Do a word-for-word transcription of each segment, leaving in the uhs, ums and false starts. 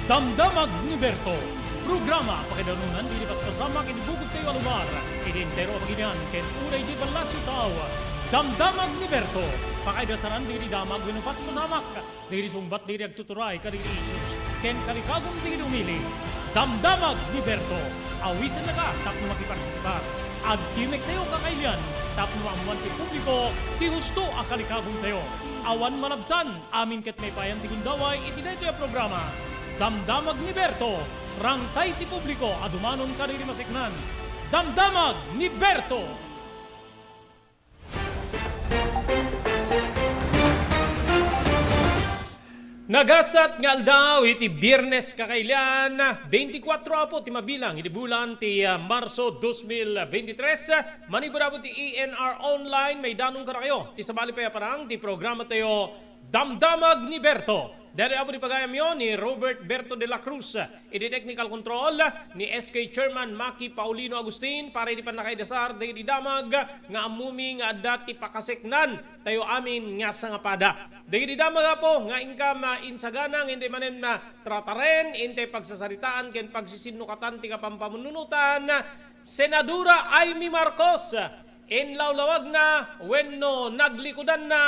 Damdamag ni Berto, programa a pakaidarunan dagiti paspasamak iti bukod tayo a lugar, iti entero a pagilian ken uray iti ballasiw tao. Damdamag ni Berto, pakaidasaran dagiti damag wenno paspasamak, dagiti sungbat dagiti agtuturay kadagiti issues, ken kalikagum dagiti umili. Damdamag ni Berto, awisennaka tapno makipartisipar. Agtimek tayo kakailian tapno maammuan ti publiko ti husto a kalikagum tayo. Awan malabsan, amin ket maipayan ti gundaway iti daytoy a programa. Damdamag ni Berto, rangtay ti publiko a dumanon kadagiti maseknan. Damdamag ni Berto! Nagasat nga aldaw iti Biernes kakailian, beintikwatro apo ti mabilang iti bulan ti, ah, Marso dos mil beintitres. Manipud apo ti E N R Online, maidanon kadakayo ti sabali pay a parang ti programa tayo, Damdamag ni Berto. Daytoy apo ti pagayamyo ni Robert Berto de la Cruz. Iti technical control ni S K Chairman Maki Paulino Agustin para iti pannakaidasar dagiti damag nga ammumi nga adda ti pakaseknan tayo amin nga sangapada. Dagiti damag apo nga inka mainsagana nga intay manen na trataren, intay pagsasaritaan ken pagsisinnukatan ti kapampamununotan, Senadora Imee Marcos, inlawlawagna wenno naglikudanna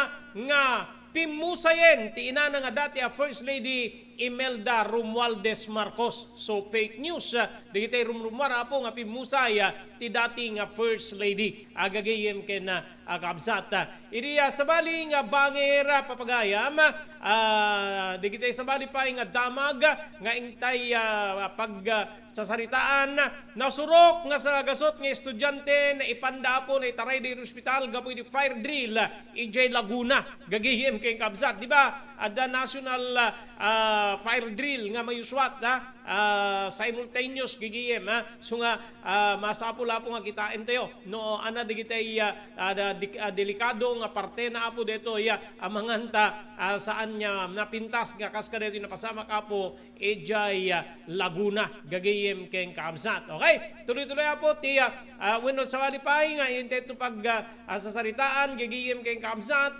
nga pimmusayen ti inana nga dati a First Lady Imelda Romualdez Marcos. So, fake news, ah, dagiti rumrumuar, apo, nga pimmusay, ah, ti dati nga First Lady. Agagayem ken, ah, ah, kabsat. Ah, idi, ah, sabali nga banger, ah, papagayam, ah, dagiti sabali pay nga damag, ah, nga intay, ah, pag, ah, sasaritaan, nasurok nga sagasut nga estudiante, naipanda apo, naitaray daydi ospital gapu iti fire drill idiay Laguna. Gagayem ken kabsat, di ba? Adda national, ah, fire drill nga mayusuat, ha? Ah, simultaneous gagayem, ha? So nga, ah, masapul apo nga kitaentayo no ana dagitay, ah, ah, da-, dik-, ah, delikado nga partena apo daytoy, ah, amangan ta, ah, saan nga napintas nga kas kadaytoy napasamak apo idiay, ah, Laguna, gagayem ken kabsat. Okay? Tuloy-tuloy apo ti, ah, ah, wenno sabali pay nga intay to pag, ah, ah, sasaritaan, gagayem ken kabsat.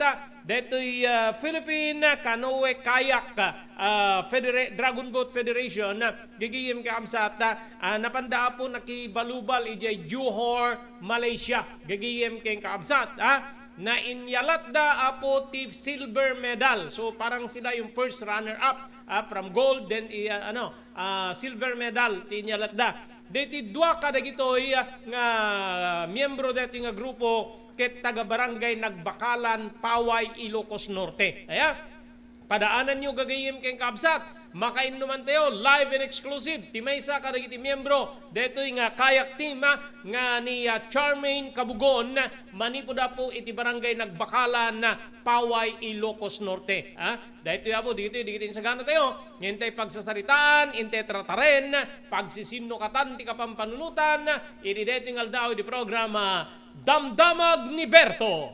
Daytoy, ah, Philippine Canoe Kayak, ah, Federa-, Dragon Boat Federation, ah, gagayem ken kabsat, ah, napanda apo nakibalubal idiay Johor, Malaysia, gagayem ken kabsat, ah. Nainyalatda apo ti silver medal. So, parang sila yung first runner-up, ah, from gold, then, i-, ah, ano, ah, silver medal ti inyalatda. Daytoy dua kadagitoy, ah, nga miyembro daytoy nga grupo ket taga Barangay Nagbakalan, Paway, Ilocos Norte. Aya, padaananyo gagayem ken kabsat, makainnumantayo live and exclusive ti maysa kadagiti miyembro daytoy nga kayak team, ah, nga ni, ah, Charmaine Kabugon, manipud apo iti Barangay Nagbakalan, Paway, Ilocos Norte. Ah, daytoy apo, ditoy, ditoy insaganatayo. Intay pagsasaritaan, intay trataren, pagsisinnukatan ti kapampanunotan, iti daytoy nga aldaw iti programa, Damdamag ni Berto.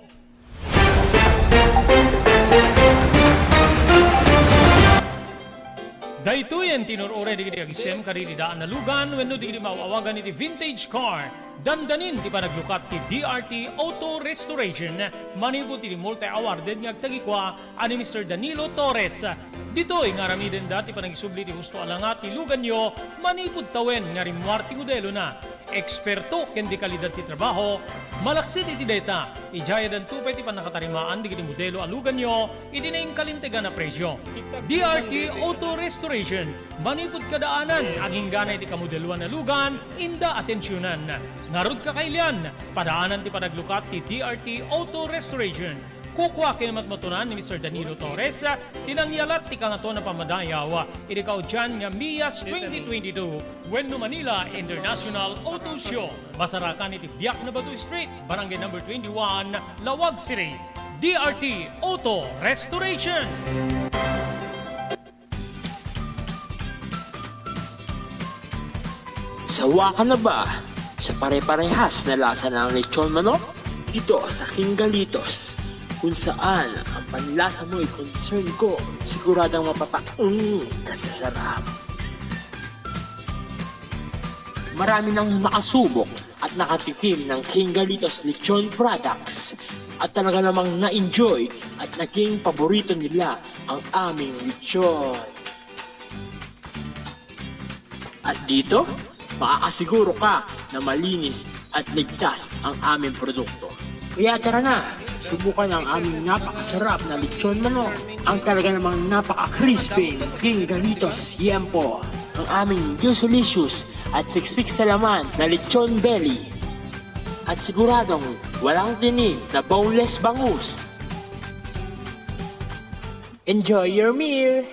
Daytoyen ti nur-uray dagiti agisem kadagiti daan a lugan wenno dagiti maaw-awagan iti vintage car. Dandanin ti panaglukat ti D R T Auto Restoration manipud iti multi-awarded nga agtagikua a ni Mister Danilo Torres. Ditoy nga aramidenda ti panagisubli ti husto a langa ti luganyo manipud tawen nga rimmuar ti modelona. Eksperto ken di kalidad ti trabaho, malaksid iti dayta, idiay addanto pay ti pannakatarimaan dagiti modelo a luganyo iti nainkalintegan a presio. D R T Auto Restoration, manipud kadaanan, agingganay ti kamodeloan a lugan, inda atensionan. Ngarud kakailian, padaanan ti panaglukat ti D R T Auto Restoration. Kukua ken matmatunan ni Mister Danilo Torres ti nangyalat ti Kangatoan a Pammadayaw iti kaudian nga MIAS twenty twenty-two wenno Manila International Auto Show. Masarakan iti Biak na Bato Street, Barangay Number twenty-one, Laoag City. D R T Auto Restoration. Sawa ka na ba sa pare-parehas na lasa ng lechon manok? Dito sa King Galitos, kung saan ang panlasa mo'y concern ko, siguradong mapapaung ka sa sarap. Marami nang nakasubok at nakatikim ng King Galitos Lechon Products at talaga namang na-enjoy at naging paborito nila ang aming lechon. At dito, makakasiguro ka na malinis at ligtas ang aming produkto. Kaya tara na, subukan ang aming napakasarap na lechon manok, ang talaga namang napaka-crispy King Galitos Yempo, ang aming juicy-licious at siksik sa laman na lechon belly. At siguradong walang tinik na boneless bangus. Enjoy your meal!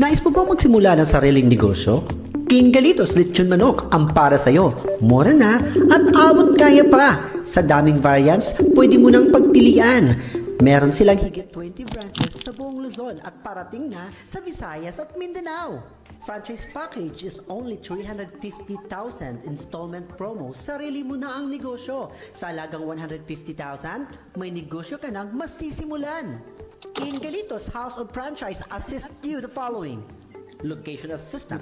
Nais mo bang magsimula ng sariling negosyo? King Galitos Lechon Manok ang para sa'yo. Mura na at abot kaya pa. Sa daming variants, pwede mo nang pagpilian. Meron silang higit twenty branches sa buong Luzon at parating na sa Visayas at Mindanao. Franchise package is only three hundred fifty thousand, installment promo, sarili mo na ang negosyo. Sa halagang one hundred fifty thousand, may negosyo ka nang masisimulan. King Galitos House of Franchise assist you the following: location assistant,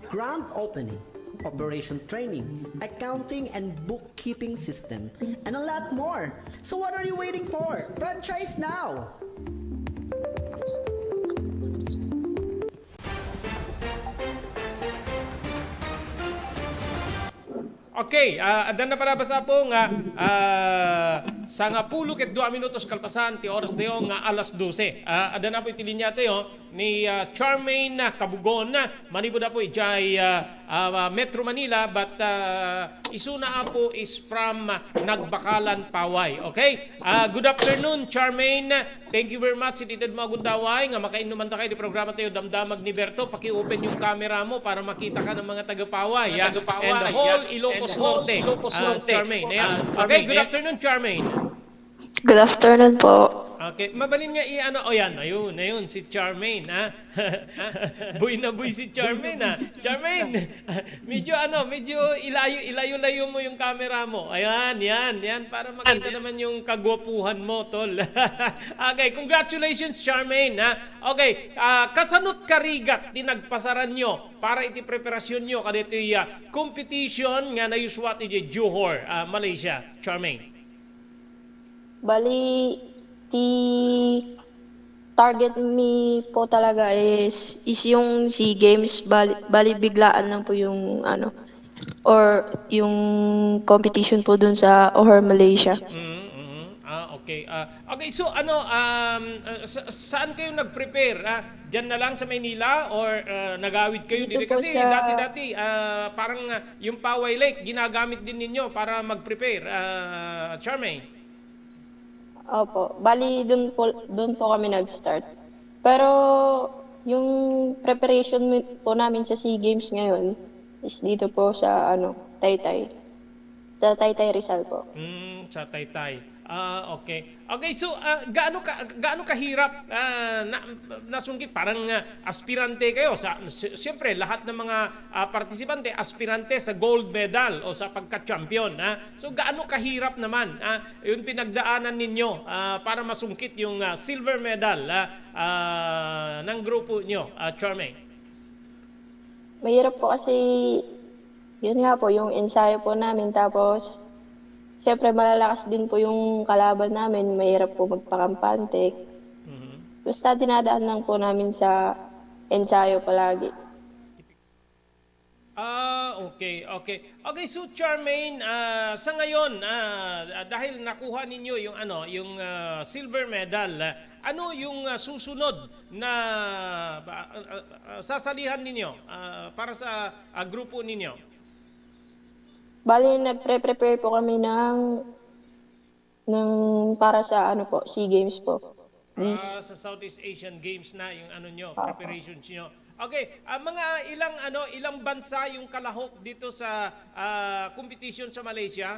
grand opening, operation training, accounting and bookkeeping system, and a lot more. So what are you waiting for? Franchise now! Okay, ah, addan na palabas, Apo, nga, ah, sangapulo ket dua minutos kalpasan ti oras tayo nga alas dose. Ah, addan, Apo, iti linia tayo ni, ah, Charmaine Kabugon, manipud, Apo, idiay, ah, ah, Metro Manila, but, ah, isuna, Apo, is from, ah, Nagbakalan, Paway. Okay? Ah, good afternoon, Charmaine. Thank you very much iti ted mo a gundaway nga makainnuman ta kay di programa tayo, Damdamag ni Berto. Paki-open yung camera mo para makita ka ng mga taga-Paway, ah, and the whole Ilocos Norte, ah, Charmaine. Ayan. Okay, good afternoon, Charmaine. Good afternoon po. Okay, mabalin nga i-ano, o yan, ayun, ayun, si Charmaine, ha? Buy na buy si Charmaine, ha? Charmaine, medyo ano, medyo ilayo, ilayo-layo mo yung camera mo. Ayan, yan, yan, para makita naman yung kagwapuhan mo, tol. Okay, congratulations, Charmaine, ha? Okay, ah, kasanot karigat ti nagpasaran nyo para iti preparasyon nyo kaditoy, ah, competition nga nayuswat iti Johor, ah, Malaysia, Charmaine? Bali, ti target mi po talaga is, is yung SEA Games, bali, bali biglaan lang po yung ano, or yung competition po dun sa Johor, Malaysia. Mhm, mhm. Ah, okay. Ah, okay, so ano, um, ah, sa- saan kayo nag-prepare? Ah, diyan na lang sa Maynila or ah, nagawid kayo Dito dire? po Kasi sa- dati-dati, ah, parang ah, yung Paway Lake, ginagamit din ninyo para mag-prepare, ah, Charmaine? Opo. Bali, dun po, dun po kami nag-start. Pero yung preparation mi- po namin sa SEA Games ngayon is dito po sa ano, Taytay. Sa Taytay Rizal po. Mm, sa Taytay. Ah, okay. Okay, so ah, gaano ka gaano kahirap ah, na, nasungkit, parang ah, aspirante kayo sa si- siyempre lahat ng mga ah, partisipante aspirante sa gold medal o sa pagka-champion, ha? So gaano kahirap naman ah, yung pinagdaanan ninyo ah, para masungkit yung ah, silver medal ah, ah, ng grupo nyo, ah, Charmaine? Mahirap po kasi, yun nga po, yung ensayo po namin. Tapos, syempre, malalakas din po yung kalaban namin. Mahirap po magpakampante. Mhm. Basta dinadaan lang po namin sa ensayo palagi. Ah, okay, okay. Okay, so Charmaine, ah, sa ngayon, ah, ah, dahil nakuha ninyo yung ano, yung ah, silver medal, ah, ano yung ah, susunod na ah, ah, ah, sasalihan ninyo ah, para sa ah, grupo ninyo? Bali, nagpre-prepare po kami ng, ng para sa ano po, SEA Games po. Ah, sa Southeast Asian Games na yung ano nyo, preparations nyo. Okay, ah, mga ilang ano, ilang bansa yung kalahok dito sa ah, competition sa Malaysia?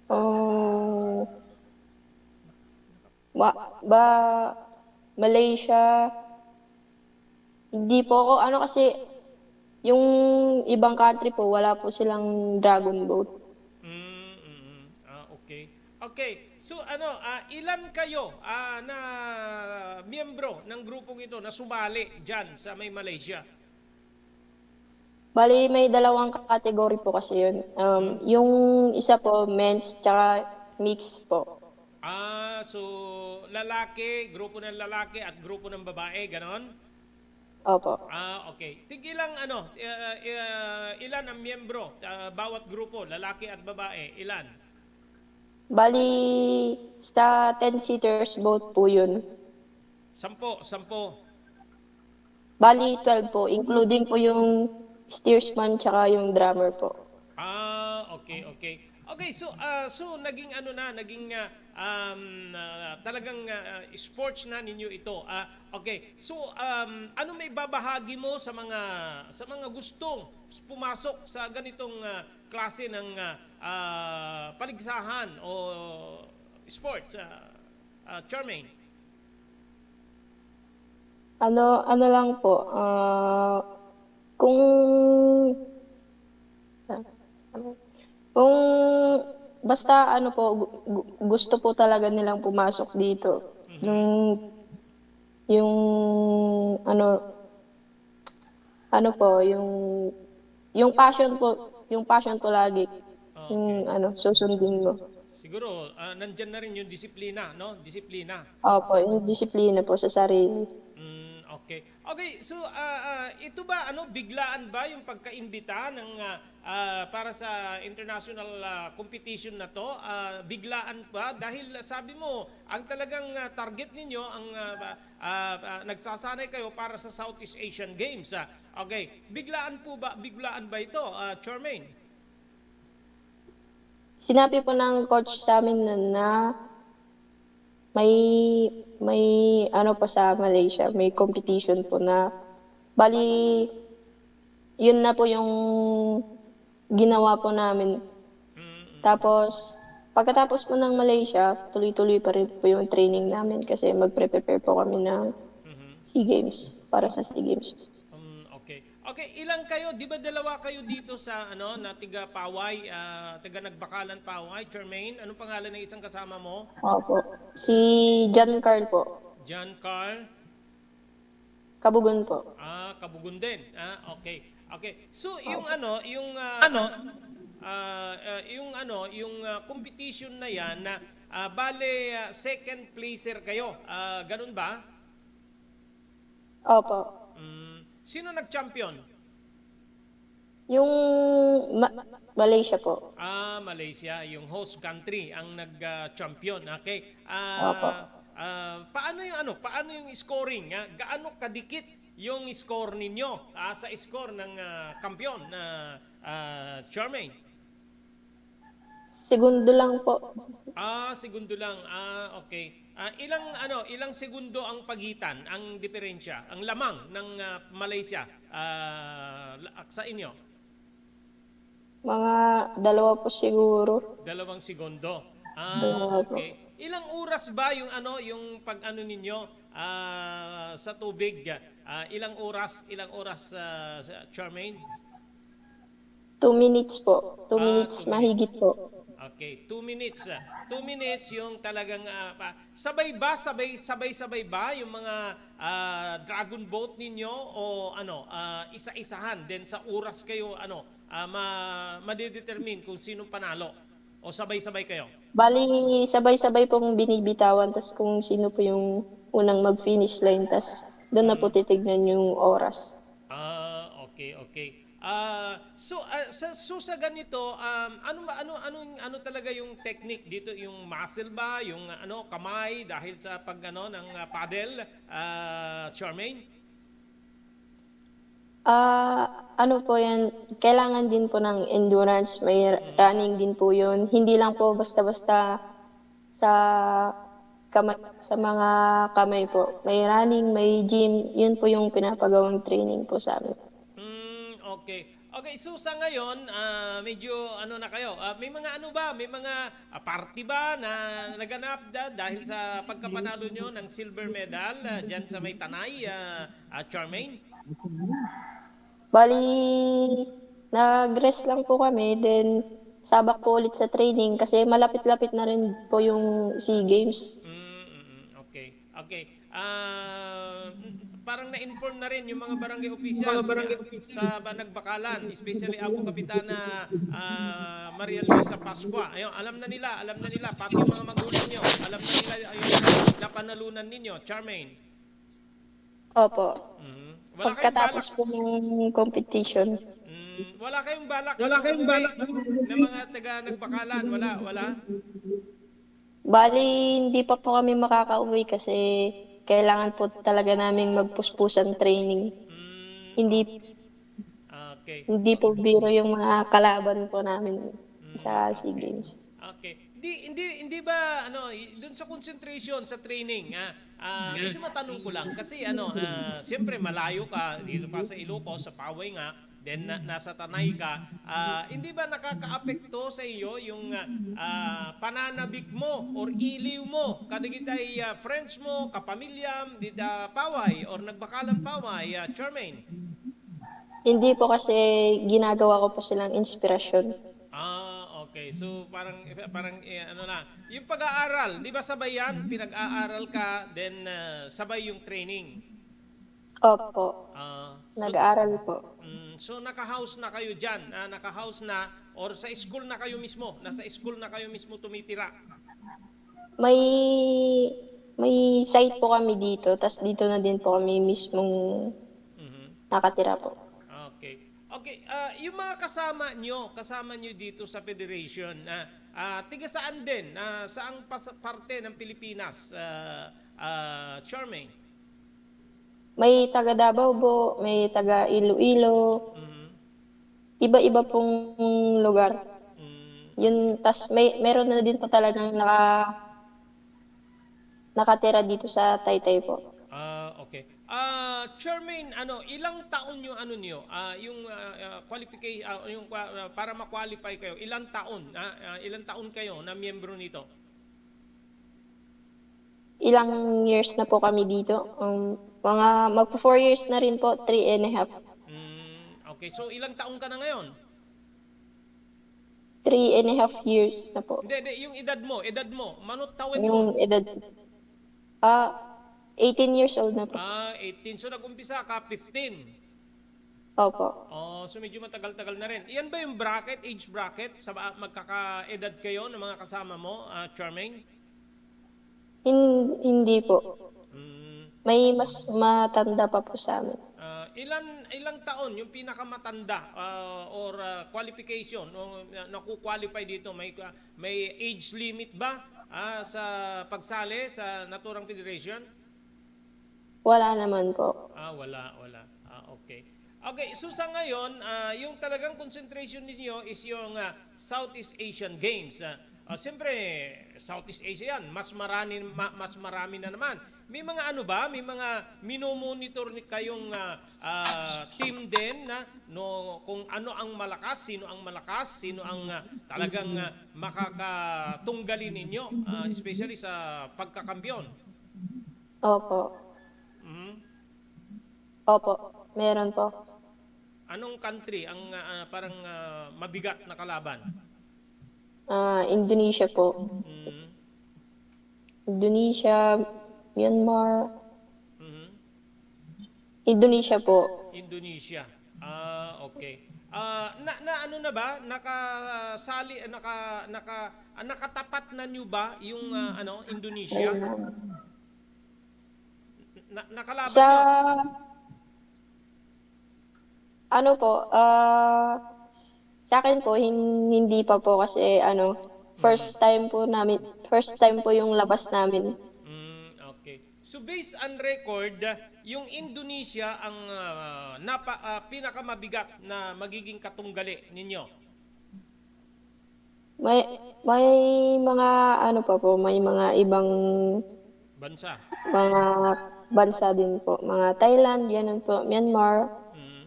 Oh, ba, ba, Malaysia, hindi po ako, ano kasi, yung ibang country po, wala po silang dragon boat. Mm, mm, mm. Ah, okay. Okay. So ano, ah, ilan kayo ah, na miyembro ng grupong ito na sumali diyan sa may Malaysia? Bali, may dalawang category po kasi yun. Um, yung isa po, men's, tsaka mix po. Ah, so lalaki, grupo ng lalaki at grupo ng babae, ganon? Opo. Ah, okay. Tig ilang ano, ah, ah, ilan ang miyembro, ah, bawat grupo, lalaki at babae, ilan? Bali, sa ten seaters boat po yun. Sampo, sampo. Bali, twelve po, including po yung steersman tsaka yung drummer po. Ah, okay, okay. Okay, so ah, so naging ano na, naging ah, um, ah, talagang ah, sports na ninyo ito. Ah, okay. So um, ano may babahagi mo sa mga sa mga gustong pumasok sa ganitong ah, klase ng ah, ah, paligsahan o sports, ah, ah, Charmaine? Ano, ano lang po, ah, kung, ah, ano, kung basta ano po, gu- gu- gusto po talaga nilang pumasok dito. Yung, yung, ano, ano po, yung, yung passion po, yung passion po lagi, yung ano, susundin mo. Siguro, ah, nandyan na rin yung disiplina, no? Disiplina. Opo, yung disiplina po sa sarili. Mm, okay. Okay, so ah, ah, ito ba ano biglaan ba yung pagkaimbita ng ah, ah, para sa international ah, competition na to? Ah, biglaan ba dahil sabi mo ang talagang ah, target ninyo ang ah, ba- ah, ah, nagsasanay kayo para sa Southeast Asian Games. Ah. Okay, biglaan po ba biglaan ba ito, ah, Charmaine? Sinabi po ng coach sa amin nun na may may ano po sa Malaysia, may competition po na bali yun na po yung ginawa po namin. Tapos pagkatapos po ng Malaysia, tuloy-tuloy pa rin po yung training namin kasi magpre-prepare po kami ng SEA Games, para sa SEA Games. Um, okay. Okay, ilang kayo? Di ba dalawa kayo dito sa ano, na tiga Paway, ah, taga Nagbakalan, Paway, Charmaine? Anong pangalan ng isang kasama mo? Opo. Si John Carl po. John Carl? Kabugon po. Ah, Kabugon din. Ah, okay. Okay. So, yung ano, yung ah, ano, ah, ah, yung ano, yung ah, competition na yan na ah, bale ah, second placer kayo. Ah, ganun ba? Opo. Mm, sino nag-champion? Yung Ma- Malaysia po. Ah, Malaysia, yung host country ang nag-champion. Okay. Ah, Opo. ah, paano yung ano, paano yung scoring? Ah? Gaano kadikit yung score ninyo ah, sa score ng ah, kampiyon na ah, Charmaine? Segundo lang po. Ah, segundo lang. Ah, okay. Ah, ilang ano, ilang segundo ang pagitan, ang diferensya, ang lamang ng ah, Malaysia ah, la- sa inyo? Mga dalawa po siguro. Dalawang segundo. Ah, Dalawa po. Okay. Ilang oras ba yung ano, yung pag-ano ninyo ah, sa tubig? Ah, ilang oras, ilang oras ah, sa- Charmaine? Two minutes po. Two Ah, minutes two mahigit po. Okay, two minutes. Ah, two minutes yung talagang ah, pa, sabay ba, sabay sabay sabay ba yung mga ah, dragon boat ninyo o ano, ah, isa-isahan din sa oras kayo ano, ah, ma madedetermine kung sinong panalo o sabay-sabay kayo? Bali, sabay-sabay pong binibitawan tas kung sino po yung unang mag-finish line tas doon na po titignan yung oras. Ah, okay, okay. Ah, so ah, sa so sa ganito, um, ano ba ano anong ano talaga yung technique dito, yung muscle ba, yung ah, ano kamay dahil sa pag ano ng ah, paddle, ah, Charmaine? Ah, ano po yan, kailangan din po ng endurance, may running din po yun. Hindi lang po basta-basta sa kamay, sa mga kamay po. May running, may gym, yun po yung pinapagawang training po sa amin. Mm, okay. Okay, so sa ngayon, ah, medyo ano na kayo, ah, may mga ano ba, may mga ah, party ba na naganap da, dahil sa pagkapanalo nyo ng silver medal ah, dyan sa may Tanay, ah, ah, Charmaine? Bali, nag-rest lang po kami, then sabak po ulit sa training kasi malapit-lapit na rin po yung SEA Games. Mm, mm, mm. Okay. Okay. Ah, parang na-inform na rin yung mga barangay officials, yung mga barangay officials sa Banagbakalan, especially Apo Kapitana ah, Maria Luisa Pascua. Ayun, alam na nila, alam na nila. Pati yung mga magulang nyo, alam na nila yung napanalunan ninyo. Charmaine. Opo. Mhm. Wala kayong balak, Pagkatapos po ng competition. mm, wala kayong balak, wala kayong balak ng mga taga Nagbakalan, wala, wala. Bali, hindi pa po kami makakauwi kasi kailangan po talaga naming magpuspusan training. Mm, Hindi okay. hindi po biro yung mga kalaban po namin sa SEA Games. Okay. Hindi hindi hindi ba ano, y- dun sa concentration sa training, ah, ah, medyo matanong ko lang kasi ano, ah, siyempre malayo ka dito pa sa Ilocos, sa Paway nga, then na, nasa Tanay ka, ah, hindi ba nakakaapekto sa iyo yung ah, ah, pananabik mo or iliw mo kadagitay ah, friends mo, kapamilyam, dita Paway or Nagbakalan Paway, ah, Charmaine? Hindi po kasi ginagawa ko po silang inspirasyon. Ah, okay. So parang parang eh, ano na, yung pag-aaral, 'di ba sabay 'yan? Pinag-aaral ka, then ah, sabay yung training. Opo, Ah, so, nag-aaral po. mm, so naka-house na kayo diyan, ah, naka-house na or sa school na kayo mismo? Nasa school na kayo mismo tumitira? May may site po kami dito, tas dito na din po kami mismong Mhm. nakatira po. Okay. Okay, ah, yung mga kasama nyo, kasama nyo dito sa federation, ah, ah, tiga saan din? Ah, saang pas- parte ng Pilipinas, ah, ah, Charmaine? May taga Davao po, may taga Iloilo, Mhm. Iba-iba pong lugar. Mm, Yun, tas may meron na din po talagang naka nakatira dito sa Taytay po. Ah, okay. Ah, Charmaine, ano, ilang taon yung ano niyo? Ah, yung ah, ah, qualification, ah, yung ah, ah, para ma-qualify kayo, ilang taon? Ah, ah, ilang taon kayo na miyembro nito? Ilang years na po kami dito? Um, mga magpo four years na rin po, three and a half. Mm, okay. So ilang taon ka na ngayon? Three and a half years na po. Hindi, hindi, yung edad mo, edad mo. Manot tawen mo. Yung edad, ah, eighteen years old na po. Ah, eighteen. So nag-umpisa ka fifteen. Opo. Oh, so medyo matagal-tagal na rin. Yan ba yung bracket, age bracket? Sa ba- magkakaedad kayo ng mga kasama mo, ah, Charmaine? Hin- hindi po. Mm, May mas matanda pa po sa amin. ah, ilan ilang taon yung pinakamatanda ah, or ah, qualification o na- naku-qualify dito? May ah, may age limit ba ah, sa pagsali sa naturang federation? Wala naman po. Ah, wala, wala. Ah, okay. Okay, so sa ngayon, ah, yung talagang concentration ninyo is yung ah, Southeast Asian Games. Ah, ah, siyempre, Southeast Asia yan. Mas marami, ma- mas marami na naman. May mga ano ba? May mga minomonitor ni kayong ah, ah, team din na no kung ano ang malakas, sino ang malakas, sino ang ah, talagang ah, makakatunggali ninyo, ah, especially sa pagkakampiyon. Opo. Mhm. Opo. Meron po. Anong country ang ah, ah, parang ah, mabigat na kalaban? Ah, Indonesia po. Mm. Indonesia, Myanmar. Mhm. Indonesia po. Indonesia. Ah, okay. Ah, na, na ano na ba? Nakasali naka naka ah, nakatapat na niyo ba yung ah, ano, Indonesia? Ayun. Na, nakalaban Sa niyo? Ano po, ah, sa akin po, hin- hindi pa po kasi ano, first time po namin, first time po yung labas namin. Mm, okay. So based on record, yung Indonesia ang ah, napa, ah, pinakamabigat na magiging katunggali ninyo. May may mga ano pa po, may mga ibang Bansa. mga bansa din po, mga Thailand, ganun po, Myanmar. Mm.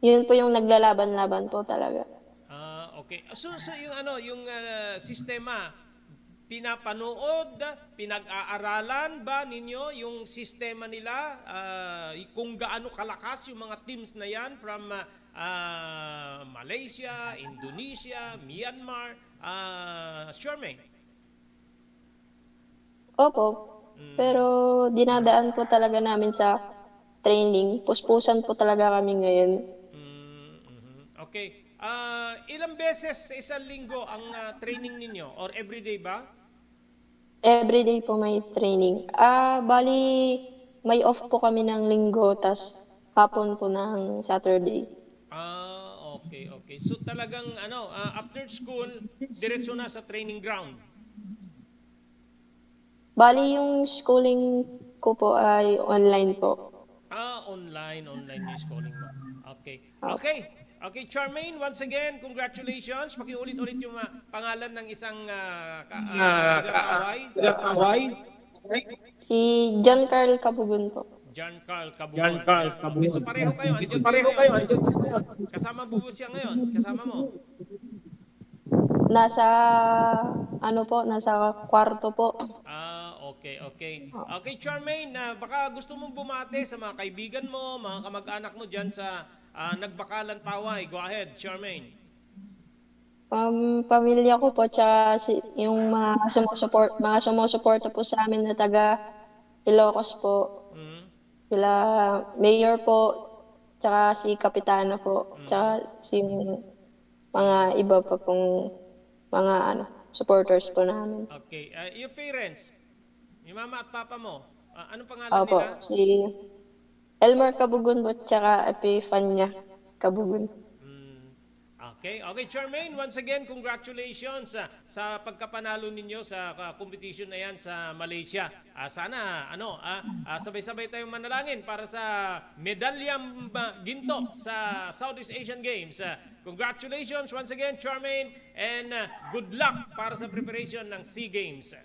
Yun po yung naglalaban-laban po talaga. Ah, okay. So, so yung ano, yung ah, sistema, pinapanood, pinag-aaralan ba ninyo yung sistema nila, ah, kung gaano kalakas yung mga teams na yan from ah, ah, Malaysia, Indonesia, Myanmar, ah, Charmaine? Opo, Mm. pero dinadaan po talaga namin sa training. Puspusan po talaga kami ngayon. Mm, mhm. Okay. Ah, ilang beses sa isang linggo ang ah, training ninyo or everyday ba? Everyday po may training. Ah, bali, may off po kami ng linggo, tas hapon po ng Saturday. Ah, okay, okay. So talagang ano, ah, after school, diretso na sa training ground? Bali, yung schooling ko po ay online po. Ah, online, online yung schooling mo. Okay. Opo. Okay. Okay, Charmaine, once again, congratulations. Pakiulit-ulit yung, ah, pangalan ng isang, ah, ka-, ah, Ah, ka-, ah, taga-Paway. Taga-Paway. Si John Carl Cabugon po. John Carl Cabugon. John Carl Cabugon. So, pareho kayo. Andyan kayo ngayon. Kasama mo po siya ngayon? Kasama mo? Nasa, ano po, nasa kwarto po. Ah, okay, okay. Opo. Okay, Charmaine, ah, baka gusto mong bumati sa mga kaibigan mo, mga kamag-anak mo dyan sa, ah, Nagbakalan, Paway. Go ahead, Charmaine. Um, pamilya ko po, tsaka si, yung mga sumusuport-, mga sumusuporta po sa amin na taga Ilocos po. Mm. Sila mayor po, tsaka si kapitana po, Mm. tsaka si mga iba pa pong mga, ano, supporters po namin. Okay. Ah, your parents? Yung mama at papa mo? Ah, anong pangalan Opo, nila? Si Elmer Cabugon po, tsaka Epifania Cabugon. Mm. Okay. Okay, Charmaine, once again, congratulations, ah, sa pagkapanalo ninyo sa, ah, competition na yan sa Malaysia. Ah, sana, ano, ah, ah, sabay-sabay tayong manalangin para sa medalyang, ah, ginto sa Southeast Asian Games. Ah, congratulations once again, Charmaine, and, ah, good luck para sa preparation ng SEA Games.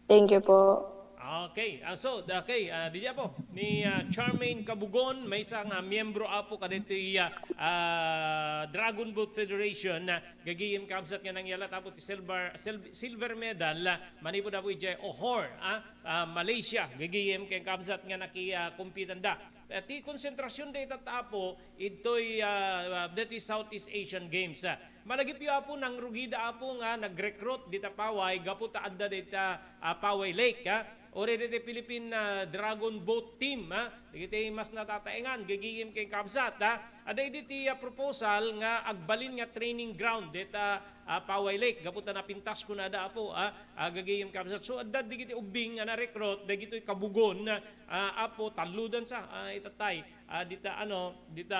Thank you po. Okay, ah, so, okay, ah, D J Apo, ni, ah, Charmaine Cabugon, maysa nga miyembro, Apo, kadaytoy, ah, ah, Dragon Boat Federation, ah, gagayem kabsat nga nangyalat, Apo, ti silver, sil-, silver medal, ah, manipud, Apo, idiay Johor, ah, ah, Malaysia, gagayem ken kabsat nga naki, ah, competenda. Ah, ti konsentrasyon dayta, Apo, idtoy, ah, ah, daytoy Southeast Asian Games, ah. Malagipyo, Apo, nangrugida, Apo, nga nag-recruit dita Paway gapu ta adda dita, ah, Paway Lake, ha. Uray diti Philippine, ah, Dragon Boat Team, ha. Dagiti mas natataengan, gagayem ken kabsat, ha. Adda idi ti, ah, proposal nga agbalin nga training ground dita, ah, Paway Lake gapu ta napintas kunada, Apo, ha. Ah, gagayem kabsat. So, adda dagiti ubbing nga na-recruit, dagitoy Cabugon, ah, Apo, tallodansa, ah, itatay. Ah, dita, ano, dita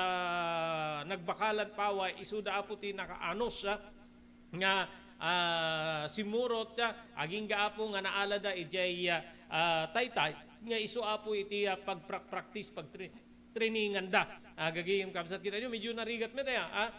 Nagbakalan Paway, isuda, Apo, ti nakaanus, ah, nga, ah, simmurot, ah, agingga, Apo, nga naalada idiay, ah, ah, taytay, nga isu, Apo, iti, ah, pagprak-, practice, pagtre-, traininganda. Ah, gagayem kabsat, kitaenyo, medyo narigat met aya, ah.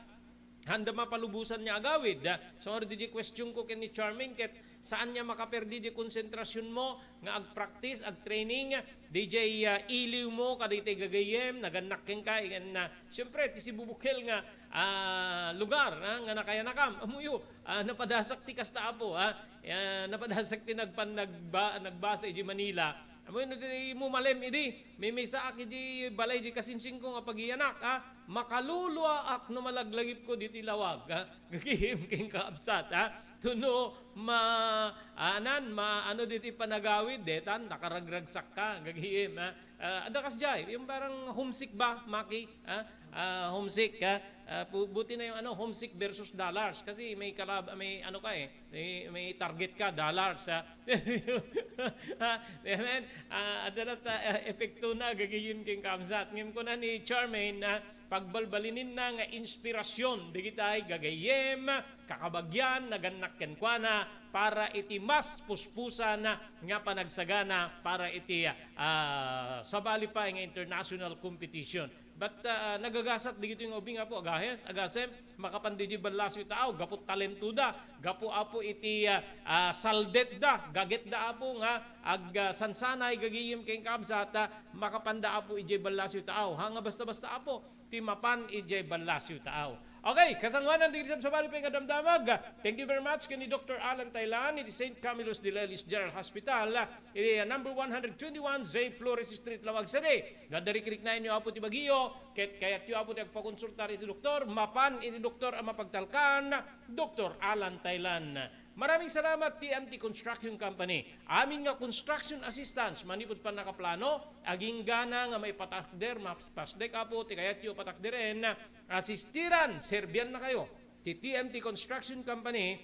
Haanda mapalubosan nga agawid, ah. So, diay question ko ken ni Charmaine, ket saan nga makaperdi diay konsentrasyonmo nga agpractice, agtraining, diay, ah, iliwmo kadaytoy gagayem, nagannak kenka, ken, ah, siempre, ti sibubukel nga, ah, lugar, ah, nga nakayanakam. Ammoyo, ah, napadasak ti kasta, Apo, ah. Ah, napadasak ti nagpan-, nagba-, nagbasa idiay Manila. Ammoyo no ti mumalem idi, mimissaak idiay balay diay kasinsingko nga pagiyanak, ha? Makaluluaak no malaglagipko ditoy lawag, ha? Gagayem ken kabsat, ha? Tuno ma-, anan, ma-, ano ditoy panagawid, detan, nakaragragsakka, gagayem, ha? Ah, adda kasdiay, yung parang homesick ba, Maki? Ha? Ah, homesick, ha? Ah, bu-, buti na yung ano, homesick versus dollars. Kasi may kalab-, may ano ka eh, may, may target ka, dollars, ha? Ha? Amen? Ah, adda latta, ah, epektona, gagayem ken kabsat. Ngem kuna ni Charmaine, ah, pagbalbalininna nga inspirasyon, dagitay gagayem, kakabagian, nagannak kenkuana, para iti mas puspusan nga panagsagana, para iti, ah, sabali pay nga international competition. But, ah, nagagasat dagitoy nga ubing, Apo, agahem, agasem, makapan diay ballasiw ti tao, gapu talentoda, gapu, Apo, iti, ah, ah, saldetda, gagetda, Apo, nga ag-, ah, sansanay gagayem ken kabsat, ah, makapanda, Apo, idiay ballasiw ti tao. Ha, nga basta-basta, Apo, ti mapan idiay ballasiw ti tao. Okay, kasangoanan, dagiti sabsabali pay nga damdamag. Thank you very much ken ni Doctor Alan Taylan, iti Saint Camillus de Lelis General Hospital. Iti, ah, number one hundred twenty-one Zay Flores Street, Laoag City. No adda rikriknaenyo, Apo, ti bagio, ket kayatyo, Apo, ti agpakonsultar iti doktor, mapan iti doktor a mapagtalkan, Doktor Alan Taylan. Maraming salamat, T M T Construction Company. Amin nga construction assistance, manipud pannakaplano, aginggana nga maipatakder, mapasdek, Apo, ti kayatyo patakderen, asistiran, serbiannakayo. Ti T M T Construction Company,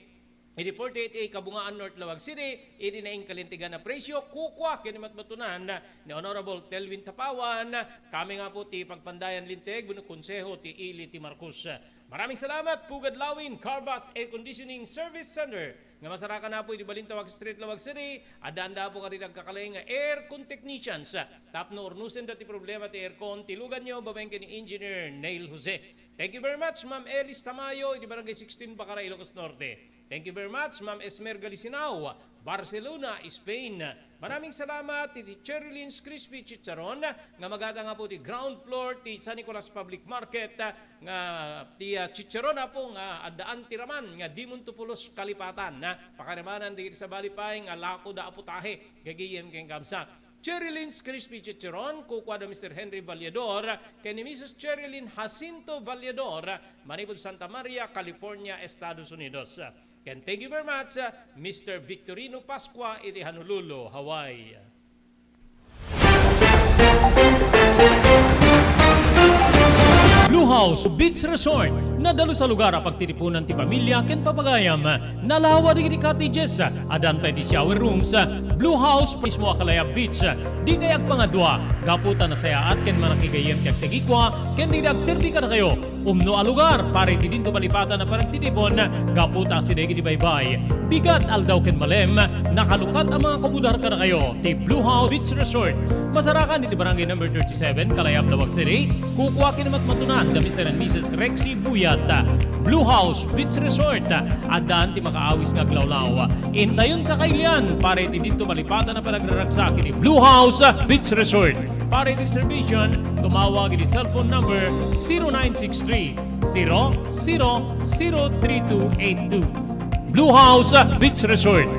iti forty-eight A Kabungaan, North Laoag City, iti naingkalintegan a presyo, kukua ken ni matmatunan ni Honorable Telvin Tapawan, kami nga po ti pagpandayan linteg wenno konseho ti ili ti Marcos. Maraming salamat, Pugad Lawin, Carvas Air Conditioning Service Center, nga masarakan na po iti Balintawak Street, Laoag City. Addaan da po kadagiti agkakalaing nga aircon technicians tapno urnosen da ti problema ti aircon ti luganyo babaen ken ni Engineer Neil Jose. Thank you very much, Ma'am Elis Tamayo, iti Barangay sixteen, Bacara, Ilocos Norte. Thank you very much, Ma'am Esmer Galisinao, Barcelona, Spain. Maraming salamat iti Cherry Lynn's Crispy Chicharon nga magada nga po ti ground floor ti San Nicolas Public Market, ah, nga ti, ah, chicharon, apo, nga addaan ti raman nga dimunto pulos kalipatan, ah. Pakarimanan dagiti sabali pay nga lako da a putahe, gagayem ken kabsat. Cherry Lynn's Crispy Chicharon, kukua da Mister Henry Vallador ken ni Missus Cherry Lynn Jacinto Vallador, manipud Santa Maria, California, Estados Unidos. Ken thank you very much, Mister Victorino Pascua iti Honolulu, Hawaii. Blue House Beach Resort, nadalus a lugar a pagtitipunan ti pamilia ken papagayam. Nalawa dagiti cottages, addaan pay ti shower rooms. Blue House mismo a Kalayab Beach. Dikay agpangadua, gapu ta nasayaat ken mannakigayem ti agtagikua ken dagiti agserbi kadakayo. Umno a lugar para iti dinto malipatan a panagtitipon, gapu ta asideg iti baybay. Bigat, aldaw ken malem, nakalukat a mga kabudar kadakayo ti Blue House Beach Resort. Masarakan iti Barangay Number thirty-seven, Kalayab, Laoag City. Kukua ken ni matmatunan da Mister and Missus Rexy Buyat. Blue House Beach Resort, addaan ti makaawis nga aglawlaw. Intayon kakailian para iti dinto malipatan a panagraragsak iti Blue House Beach Resort. Para iti reservation, tumawag iti cellphone number zero nine six three, zero zero zero three two eight two. Blue House Beach Resort.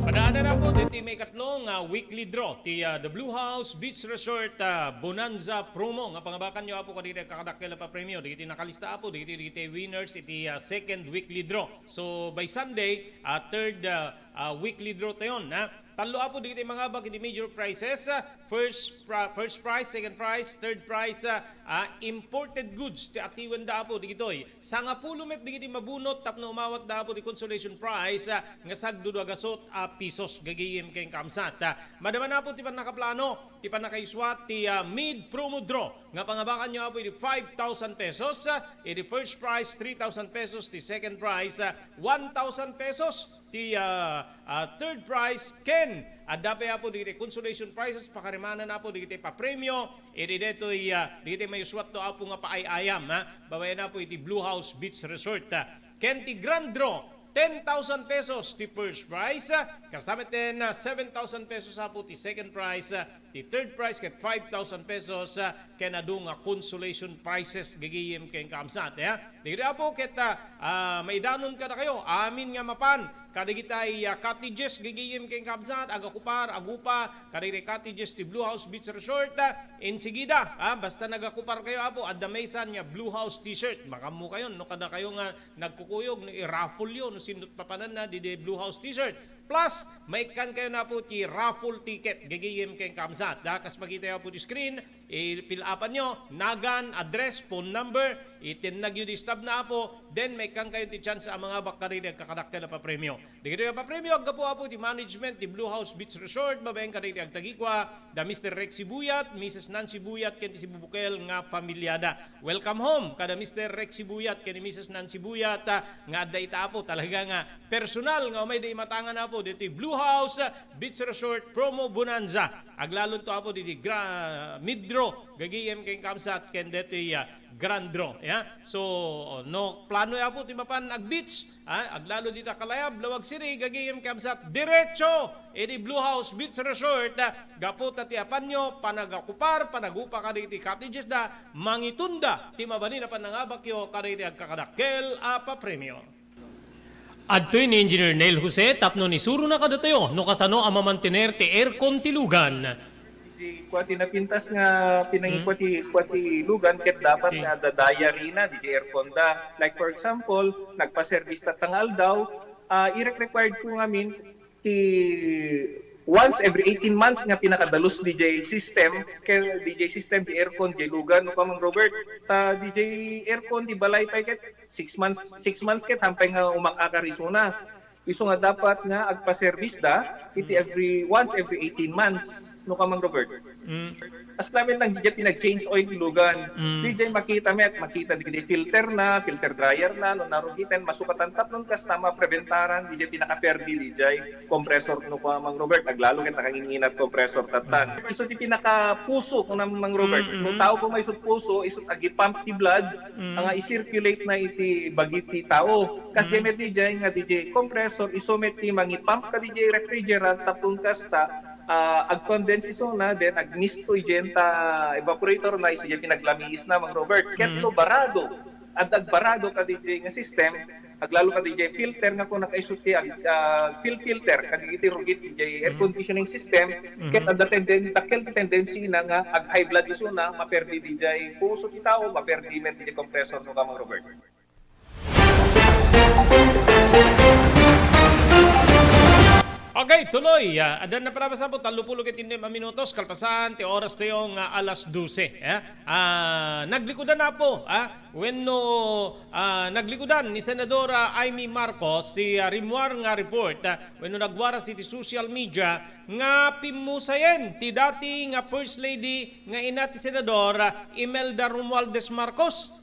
Padaanan na po, dito may katlo nga weekly draw ti, ah, The Blue House Beach Resort, ah, Bonanza Promo nga pangabakan nyo, apo, kadagiti agkakadakkel a papremio. Dagiti nakalista, apo, dagiti, dagiti winners iti, ah, second weekly draw. So, by Sunday, ah, third, ah, ah, weekly draw tayon, ha? Tallo, apo, dagiti mangabak iti major prizes, ah, first pri-, first prize, second prize, third prize, ah, ah, imported goods ti atiwenda, apo, dagitoy. Sangapulo met dagiti mabunot tapno umawatda, apo, ti consolation prize, ah, nga sagdudua gasut a pisos, gagayem ken kabsat. Ah, madama na, apo, ti pannakaplano, ti pannakaisua ti, ah, mid promo draw nga pangabakan nyo, apo, iti five thousand pesos, ah, iti first prize, three thousand pesos, ti second prize, ah, one thousand pesos, ti, ah, ah, third prize, ken adda pay, apo, dagiti consolation prizes, pakarimanan, apo, dagiti papremio iti detoy, ah, dagiti maisuatto, apo, nga paay-ayam, ha, babaen, apo, iti Blue House Beach Resort, ah. Ken ti grand draw, ten thousand pesos ti first prize, ah, kasta met ten, ah, seven thousand pesos, apo, ti second prize, ah, ti third prize ket five thousand pesos, ah, ken adu nga consolation prizes, gagayem ken kabsat, eh. Dagiti, apo, ket, ah, ah, maidanon kadakayo amin nga mapan kadagitay, ah, cottages, gagayem ken kabsat, agakupar, agupa kadagiti cottages ti Blue House Beach Resort, ah, insigida, ah, basta nagakupar kayo, apo, adda maysan nga Blue House T-shirt, makammo kayo no kadakayo nga nagkukuyog no i-raffle yo no sindot papananna didi Blue House T-shirt. Plus, maikkan kayo na po ti raffle ticket, gagayem ken kabsat, da, kas makita yo po ti screen, i-fill upan nyo, nagan, address, phone number, itennag yo di stub na, apo, then maikkan kayo ti chance a mangabak kadagiti agkakadakkel a papremio. Dagitoy a papremio, aggapu, apo, ti management ti Blue House Beach Resort, babaen kadagiti agtagikua, da Mister Rex Sibuyat, Missus Nancy Buyat, ken ti sibubukel nga familiada. Welcome home kada Mister Rex Sibuyat ken ni Missus Nancy Buyat, ah, nga adda ita, apo, talaga nga personal nga umayda imatangan, apo, ditoy Blue House, ah, Beach Resort Promo Bonanza. Aglalonto, apo, ditoy gra-, midro, gagayem ken kabsat, ken ditoy, ah, grand draw, ya. So, no plano, apo, ti mapan ag-beach, ah, aglalo dita Kalayab, Laoag City, gagayem kabsat, diretso iti Blue House Beach Resort, ah, gapu ta ti apanyo, panagakupar, panagupa kadagiti cottages da, mangitunda ti mabalin a panangabakyo kadagiti agkakadakkel a papremio. Adtoy ni Engineer Neil Jose tapno isurona kadatayo no kasano a mamantener ti aircon ti lugan. Ti kua ti napintas nga pinangikua ti, kua ti lugan ket dapat nga adda diary na diti aircon da. Like for example, nagpaservice tatta nga aldaw, ah, irek-required ko ngamin ti once every eighteen months nga pinakadalus D J system, kay D J system, di aircon, di lugan, no ka, Mang Robert? Ta D J aircon, di balay pay ket six months, six months ket hampay nga umak-akar isuna. Isu nga dapat nga agpa-service da, iti every, once every eighteen months, no ka, Mang Robert? Mm. As lamin lang, di pinag-change oil, lugan. Mm. Di makita met, makita di, di filter na, filter dryer na, no narugiten, masukatan tapnon kasta mapreventaran, di pinakaperdi, di compressor, no ka, Mang Robert, aglalo ket nakanginginat compressor tattan. Mm. Isu ti pinakapuso, kuna, Mang Robert. Mm, mm. No tao ko may isut puso, isut agipump ti blood, Mm. nga i-circulate na iti bagi ti tao. Kasi Mm. met di nga di compressor, isu met ti mangipump ka di refrigerant, tapon kasta, ah, ag-condense isuna, then ag-mist to idiay ta evaporator na, isu diay pinaglamiis na, Mang Robert. Ket Mm. no barado, adda agbarado ka di nga system, aglalo ka di filter nga kung nakaiso ti ag-, ah, fil-, filter, kadagiti rugit di air Mm. conditioning system, Mm-hmm. ket adda tenden-, dakkel ti tendency na nga ag-high blood isuna, maperdi di puso ti tao, maperdi met di compressor, no ka, Mang Robert. Okay, tuloy. Ah, adda na pala basta po, tallo pulo ket innem a minutos, kalpasan ti oras tayo nga alas dose. Eh? Ah, naglikudan na po, ah, wenno, ah, naglikudan ni Senadora Imee Marcos ti, ah, rimmuar nga report, ah, wenno nagwaras iti social media nga pimmusayen ti dati nga First Lady nga ina ti Senador, ah, Imelda Romualdez Marcos.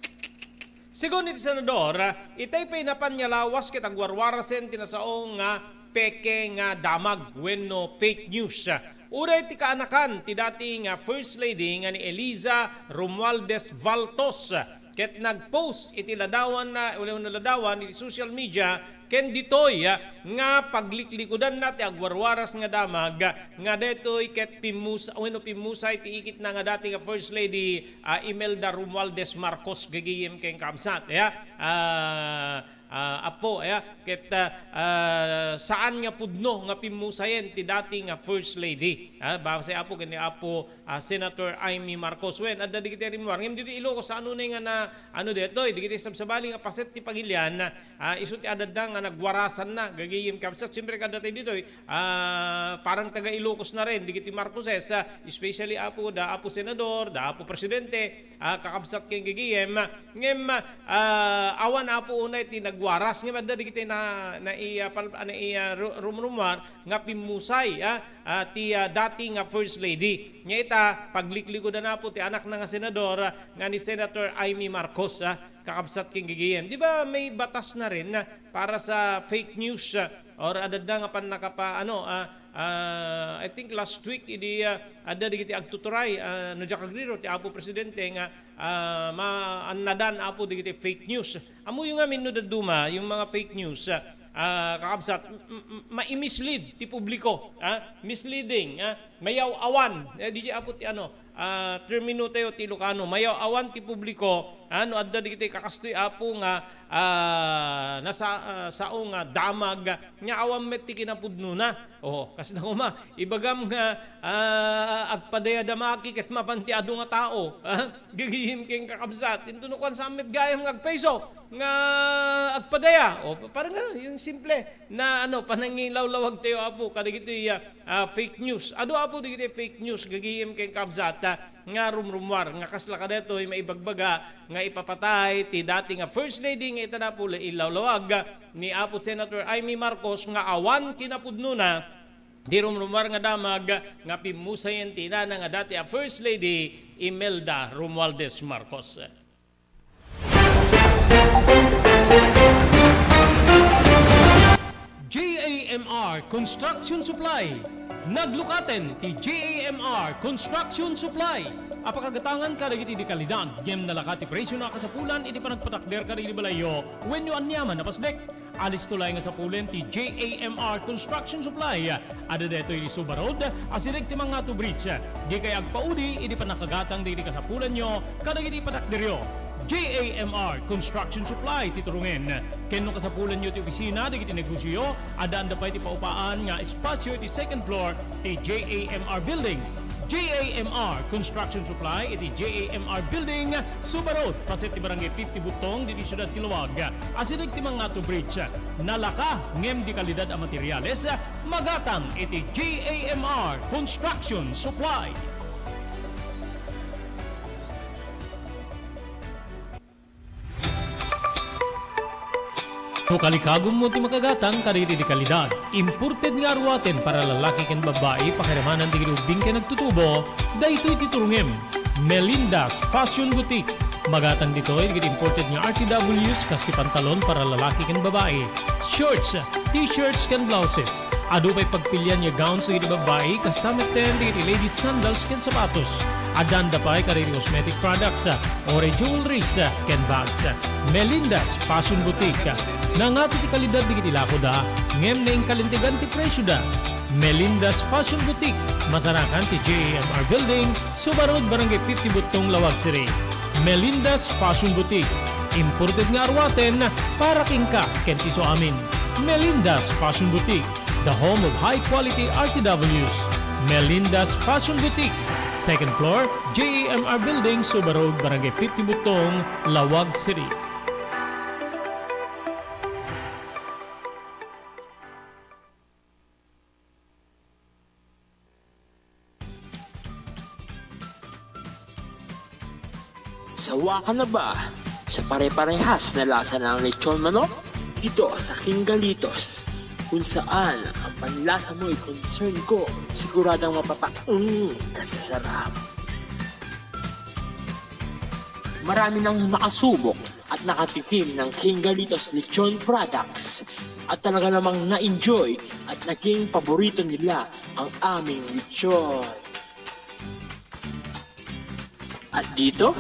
Segun iti senador, itay pay napan nga lawas ket agwarwarasen ti nasao nga peke nga damag wenno fake news. Uray ti kaanakan ti dati nga First Lady nga ni Eliza Romualdez Valtos ket nag-post iti ladawan na, wenno ladawan iti social media ken ditoy, ah, nga pagliklikudanna ti agwarwaras nga damag, ah, nga daytoy ket pimmus-, wenno pimmusay ti ikitna nga dati nga First Lady, ah, Imelda Romualdez Marcos gagayem ken kabsat, ya. Ah, ah, Apo, ya, ket, ah, ah, saan nga pudno nga pimmusayen ti dati nga First Lady. Ah, base, Apo, ken ni Apo, ah, Senator Imee Marcos. Wen, adda dagiti rimmuar. Ngem ditoy Ilocos, saan unay nga na, ano daytoy, dagiti sabsabali nga paset ti pagilian, ah, isu ti adda nga nagwarasanna, gagayem kabsat. Siyempre, kadda tayo ditoy, ah, parang taga Ilocos na rin, dagiti Marcoses, ah, especially Apo, da Apo Senador, da Apo Presidente, ah, kakabsat ken gagayem. Ngem, ah, awan, Apo, unay ti nagwaras, ngem adda dagiti na, na iya, pal-, na iya ru-, rumrumuar nga pimmusay, ah, ah, ti, ah, dati nga First Lady. Nya ita, pagliklikudan, Apo, ti anakna nga senador, ah, nga ni Senator Imee Marcos, ah, kakabsat ken gagayem. Di ba may batas na rin na para sa fake news, ah, or adda nga pannakapa-, ano, ah, ah, I think last week, idi, ah, adda dagiti agtuturay, ah, no diak agriro, ti Apo Presidente nga, ah, maannadan, Apo, dagiti fake news. Ammoyo ngamin no dadduma yung mga fake news, ah, ah, kakabsat, m-, m-, ma-mislead ti publiko, ah, misleading, ah, mayaw-awan. Eh, di, Apo, ti ano, ah, termino tayo ti Ilocano, mayaw-awan ti publiko, ah, no adda dagiti kakastoy, Apo, nga, ah, nasa-, ah, sao nga damag, nga awan met ti kinapudnona. Oh, kas na kuma, ibagam nga, ah, agpadaya damaki ket mapan ti adu nga tao, ah, gagayem ken kakabsat. Into no kuan, saan met gayam nga agpayso nga agpadaya. Oh, parang nga, yung simple na, ano, panangilawlawag tayo, Apo, kadagiti, ah, ah, fake news. Adu, Apo, dagiti fake news, gagayem ken kabsat, ah, nga rumrumuar, nga kasla kadaytoy maibagbaga nga ipapatay ti dati nga First Lady nga ita, Apo, ilawlawag ni Apo Senator Imee Marcos nga awan kinapudnona, di rumrumuar nga damag nga pimmusayen ti inana nga dati a First Lady Imelda Romualdez Marcos. J A M R Construction Supply. Naglukaten ti J A M R Construction Supply a pakagatangan kadagiti dekalidad ngem nalaka ti presio na kasapulan iti panagpatakder kadagiti balayyo wenno aniaman a pasdek. Alisto laeng nga sapulen ti J A M R Construction Supply. Adda daytoy isu barud, asideg ti Mangato Bridge. Dikay agpaudi idi pannakagatang dagiti kasapulanyo kadagiti panagderyo. J A M R Construction Supply ti turongen. Ken no kasapulanyo ti opisina dagiti negosioyo, addaanda pay ti paupaan nga espasio iti second floor ti J A M R Building. J A M R Construction Supply iti J A M R Building, Suba Road, paset ti Barangay fifty Butong, ditoy siudad ti Laoag. Asideg ti Mangato Bridge. Nalaka, ngem di kalidad a materials, magatang iti J A M R Construction Supply. No kalikagummo ti makagatang kadagiti di kalidad, imported nga aruaten para lalaki ken babbai, pakiramanan dagiti ubbing ken agtutubo, daytoy ti turongem. Melinda's Fashion Boutique. Magatang ditoy dagiti imported nga R T Ws kas ti pantalon para lalaki ken babbai, shorts, t-shirts ken blouses. Adu pay pagpilian nga gowns dagiti babbai, kasta metten dagiti ladies sandals ken sapatos. Addanda pay kadagiti cosmetic products, uray jewelries, ken bags. Melinda's Fashion Boutique. Nangato ti kalidad dagiti lakoda, ngem naingkalintegan ti presioda. Melinda's Fashion Boutique, masarakan ti J A M R Building, Suba Road, Barangay fifty Butong, Laoag City. Melinda's Fashion Boutique. Imported nga aruaten para kenka ken ti isuamin. Melinda's Fashion Boutique, the home of high quality R T Ws. Melinda's Fashion Boutique, second floor, J A M R Building, Suba Road, Barangay fifty Butong, Laoag City. Sawa ka na ba sa pare-parehas na lasa ng lechon manok? Dito sa King Galitos, kung saan ang panlasa mo'y concern ko, siguradong mapapaung ka sa sarap. Marami nang nakasubok at nakatikim ng King Galitos Lechon Products at talaga namang na-enjoy at naging paborito nila ang aming lechon. At dito,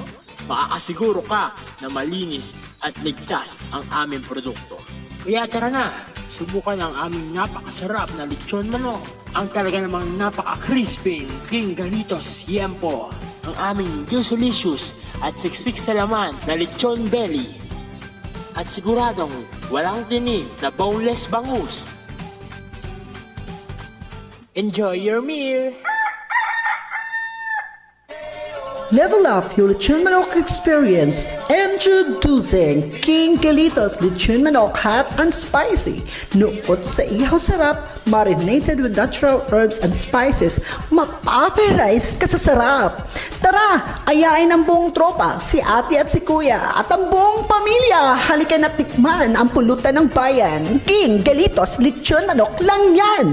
maaasiguro ka na malinis at ligtas ang aming produkto. Kaya tara na, subukan ang aming napakasarap na lechon manok. Ang talaga namang napaka-crispy King Galitos Yempo. Ang aming juicy-licious at siksik sa laman na lechon belly. At siguradong walang tinik na boneless bangus. Enjoy your meal! Level up your lechon manok experience. Introducing King Galitos Lechon Manok Hot and Spicy. Nukot sa ihaw sarap, marinated with natural herbs and spices, mapaparize ka sa sarap. Tara, ayain ang buong tropa, si ate at si kuya, at ang buong pamilya. Halika na tikman ang pulutan ng bayan. King Galitos Lechon Manok lang yan!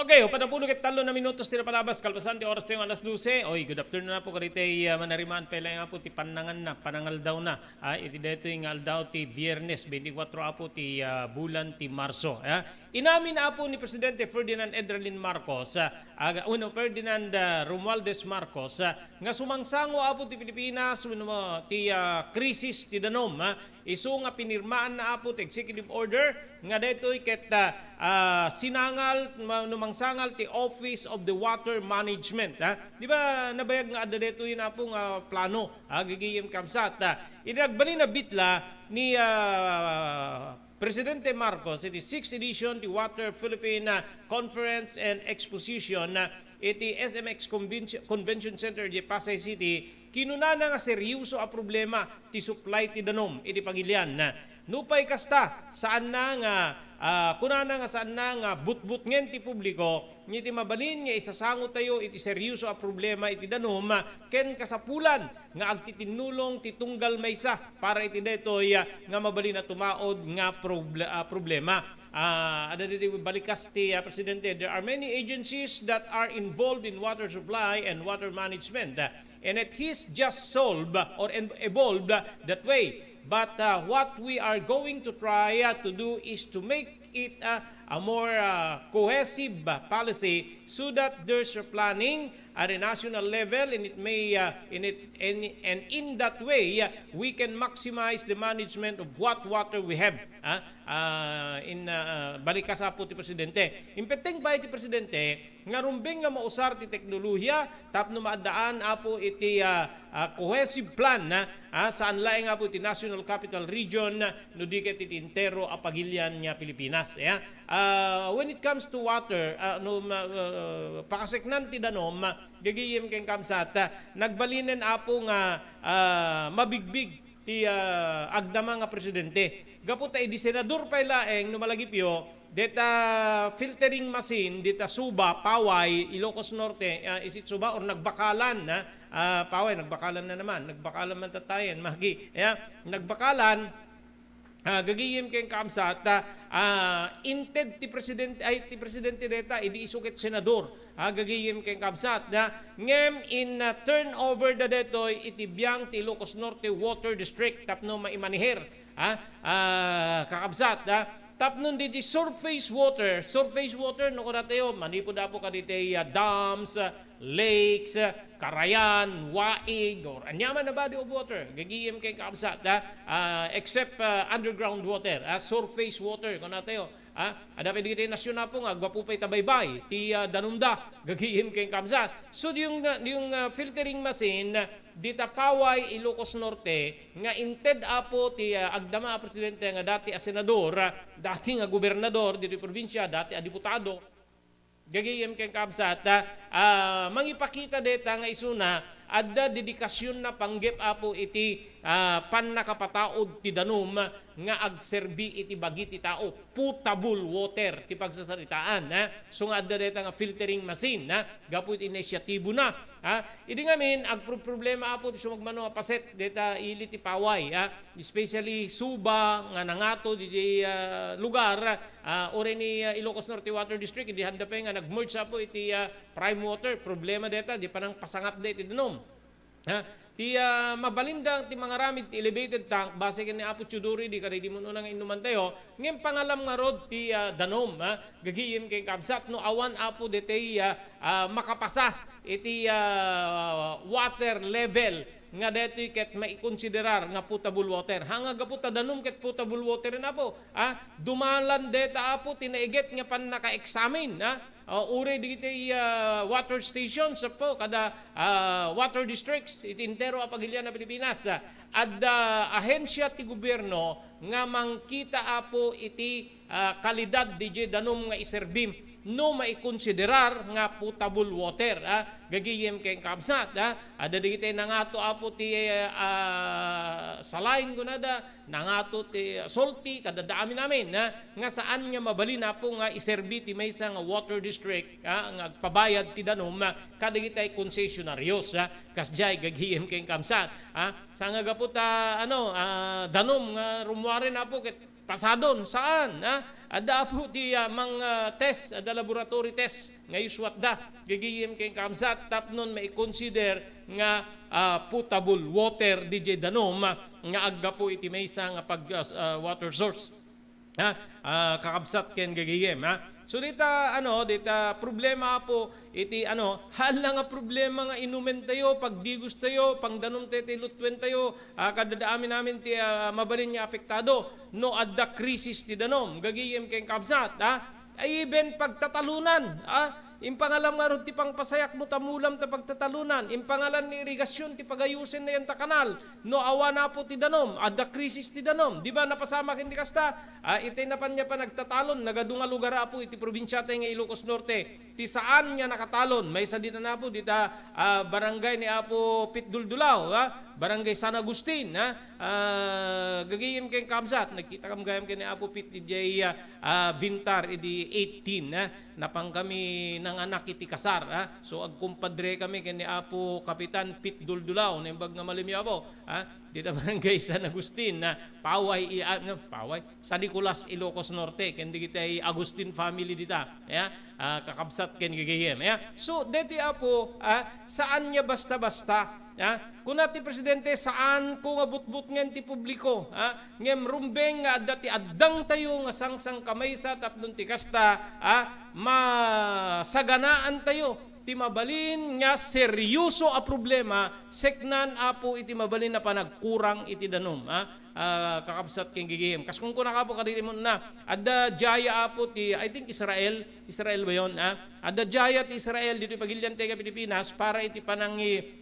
Okay, upat na pulo ket tallo na minutos ti napalabas, kalpasan ti oras tayo alas dose. Oy, good afternoon na po kaditay, ah, manarimaan, pay laeng nga po ti pannangan na, panangaldaw na. Ah, iti daytoy nga aldaw ti Biyernes, twenty-four apo ti, ah, bulan ti Marso, ah. Inamin apo ni Presidente Ferdinand Edrelin Marcos, ah, aga, uno, Ferdinand, ah, Romualdez Marcos, ah, nga sumangsango apo ti Pilipinas, uno, ti, ah, krisis ti danum, ah. Isu nga pinirmaan na apo ti executive order nga daytoy ket, ah, ah, sinangal, ma-, no mangsangal ti Office of the Water Management, ah. Di ba nabayag nga adda daytoy na apo nga plano, ah, gigayem kabsat, ah. Iti nagbalin a bitla ni, ah, Presidente Marcos iti sixth edition ti Water Philippine, ah, Conference and Exposition, ah, iti S M X Convention, Convention Center iti Pasay City, kinunana nga seryoso a problema ti supply ti danum iti pagilian. Nupay kasta, saanna nga, ah, kunana nga saanna nga butbutngen ti publiko, iti mabalin nga isasangotayo iti seryoso a problema iti danum, ken kasapulan nga agtitinnulong ti tunggal maysa para iti daytoy, ah, nga mabalin a tumaod nga proble-, ah, problema. Ah, adda ditoy balikas ti, ah, Presidente, "There are many agencies that are involved in water supply and water management, ah, and it is just solved or en-, evolved, ah, that way. But, ah, what we are going to try, ah, to do is to make it, ah, a more, ah, cohesive, ah, policy so that there's a planning at a national level, and it may, uh, in it, and, and in that way, uh, we can maximize the management of what water we have. Ah, ah, in, ah, ah, balikas, Apo, ti Presidente. Impetteng pay ti Presidente nga rumbeng nga mausar ti teknolohiya tapno maaddaan, Apo, iti, ah, ah, cohesive plan, ah, ah, saan laeng, Apo, iti National Capital Region, no di ket iti entero a pagilian nga Pilipinas. Ya. Ah, when it comes to water, ah, no, ma-, ah, pakaseknan ti danum, gagayem ken kabsat, ah, nagbalinen, Apo, nga, ah, mabigbig ti, ah, agdama nga presidente. Gapu ta idi senador pay laeng no malagipyo, deta filtering machine, deta Suba, Paway, Ilocos Norte, ah, is it Suba or Nagbakalan, ha? Ah, Paway, Nagbakalan na naman. Nagbakalan man tattayen, magi. Ya, Nagbakalan, ah, gagayem ken kabsat, ah, ah, inted ti presidente, ay, ti presidente deta, idi isu ket senador. Ah, gagayem ken kabsat, na, ngem in, ah, turnover da detoy iti biang ti Ilocos Norte Water District tapno maimaniher, ah, ah, kakabsat, ah, tapno diti surface water, surface water, no, kunatayo, manipud, Apo, kaditi, ah, dams, ah, lakes, ah, karayan, waig, or aniaman a body of water, gagayem ken kabsat, ah, ah, except, ah, underground water, ah, surface water, kunatayo, ah, adda pay dagiti nasyon, Apo, nga aggapu pay ta baybay ti, ah, danumda, gagayem ken kabsat. So, yung, ah, yung, ah, filtering machine, ah, dita Paway, Ilocos Norte, nga inted, Apo, ti, ah, agdama a presidente nga dati a senador, ah, dati nga gobernador ditoy probinsia, dati a diputado, gagayem ken kabsat, ah, ah, mangipakita deta nga isuna, adda dedikasionna panggep, Apo, iti, ah, pannakapataud ti danum nga agserbi iti bagi ti tao. Potable water ti pagsasaritaan, ha? So nga adda deta nga filtering machine, ha? Gapu iti inisyatibona, ha? Idi ngamin, agproproblema, Apo, ti sumagmamano a paset deta ili ti Paway, ha? Especially Suba nga nangato didiay, ah, lugar, ah, uray ni, ah, Ilocos Norte Water District, idi adda pay nga nag-merge, Apo, iti, ah, Prime Water. Problema deta, di panangpasangatda iti danum. Ha? Ti, ah, mabalinda ti mangaramid ti elevated tank, base ken ni Apo Chudori, di kadagiti mun-una nga innumantayo, ngem pangalam ngarud ti, ah, danum, ha? Gagayem ken kabsat, no awan, Apo, detay, ah, ah, makapasa iti, ah, water level nga detoy ket maikonsiderar nga potable water. Ha, nga gapu ta danum ket potable water na, Apo. Ha? Dumalan deta, Apo, ti naiget nga pannaka-examine, ha? Ah, uray dagiti, ah, water stations, Apo, kada, ah, water districts iti entero a pagilian a Pilipinas, ah, adda ahensya ti gobierno nga mangkita, Apo, iti, ah, kalidad didiay danum nga iserbim no maikonsiderar nga potable water, ah, gagayem ken kabsat, ah. Adda dagiti nangato, Apo, ti, ah, saline, kunada, nangato ti sulti, kadada amin-amin, ha, nga saan nga mabalin, Apo, nga iserbi ti maysa nga water district, ha, nga agpabayad ti danum, ha, kadagiti concessionarios, ha, kasdiay gagayem ken kabsat, ha. Sa nga gapu ta, ano, ah, danum nga rummuaren, Apo, ket pasadon, saan, ha. Adda, Apo, ti, ah, mang, ah, test, adda laboratory test nga isuatda, gagayem ken kabsat, tapnon maikonsider nga, ah, potable water didiay danum, ah, nga aggapu iti maysa nga pag-, ah, ah, water source. Ha? Ah, kakabsat ken gagayem, ha? So, dita, ano, dita problema, Apo, iti, ano, haan la nga problema nga inumentayo, pagdigostayo, pangdanumtayo ti lutwentayo, ah, kadada amin-amin ti, ah, mabalin nga apektado. No adda krisis ti danum, gagayem ken kabsat, ha? Ay, even pagtatalonan, ha? Impangalam ngarud ti pangpasayak no ta mulam ta pagtatalonan. Impangalan ni irigasyon ti pagayusen dayta kanal. No awan, Apo, ti danum, adda krisis ti danum. Di ba napasamak iti kasta? Ah, itay napan nga panagtatalon, nagadu nga lugar, Apo, iti probinsiata nga Ilocos Norte. Ti saan nga nakatalon, maysa dita, Apo, dita, ah, barangay ni Apo Pitduldulaw, ha? Barangay San Agustin, ha? Ah, gagayem ken kabsat, nagkitakam gayam ken ni Apo Pit diay, ah, ah, Vintar idi eighteen, ha? Napan kami nanganak iti kasar, ha? So, agkumpadre kami ken ni Apo Kapitan Pit Duldulaw, naimbag nga malimyo, Apo, ha? Dita barangay San Agustin, ha? Paway, i-, ah, no, Paway, San Nicolas, Ilocos Norte, ken dagiti Agustin family dita, ya? Ah, kakabsat ken gagayem, ya? So, deti, Apo, ah, saan nga basta-basta Ha? Kuna ti presidente, "Saanko nga butbutngen ti publiko." Ha? Ngem rumbeng nga adda ti addangtayo nga sangsangkamaysa tapno ti kasta, ha? Masaganaantayo ti mabalin nga seryoso a problema, seknan, Apo, iti mabalin a panagkurang iti danum, ha? Ah, kakabsat ken gigim. Kas kunkunaka, Apo, kadagiti umuna, adda diay, Apo, ti, I think, Israel. Israel ba yon, ha? Adda diay ti Israel ditoy pagilian ti nga Pilipinas para iti panangi-,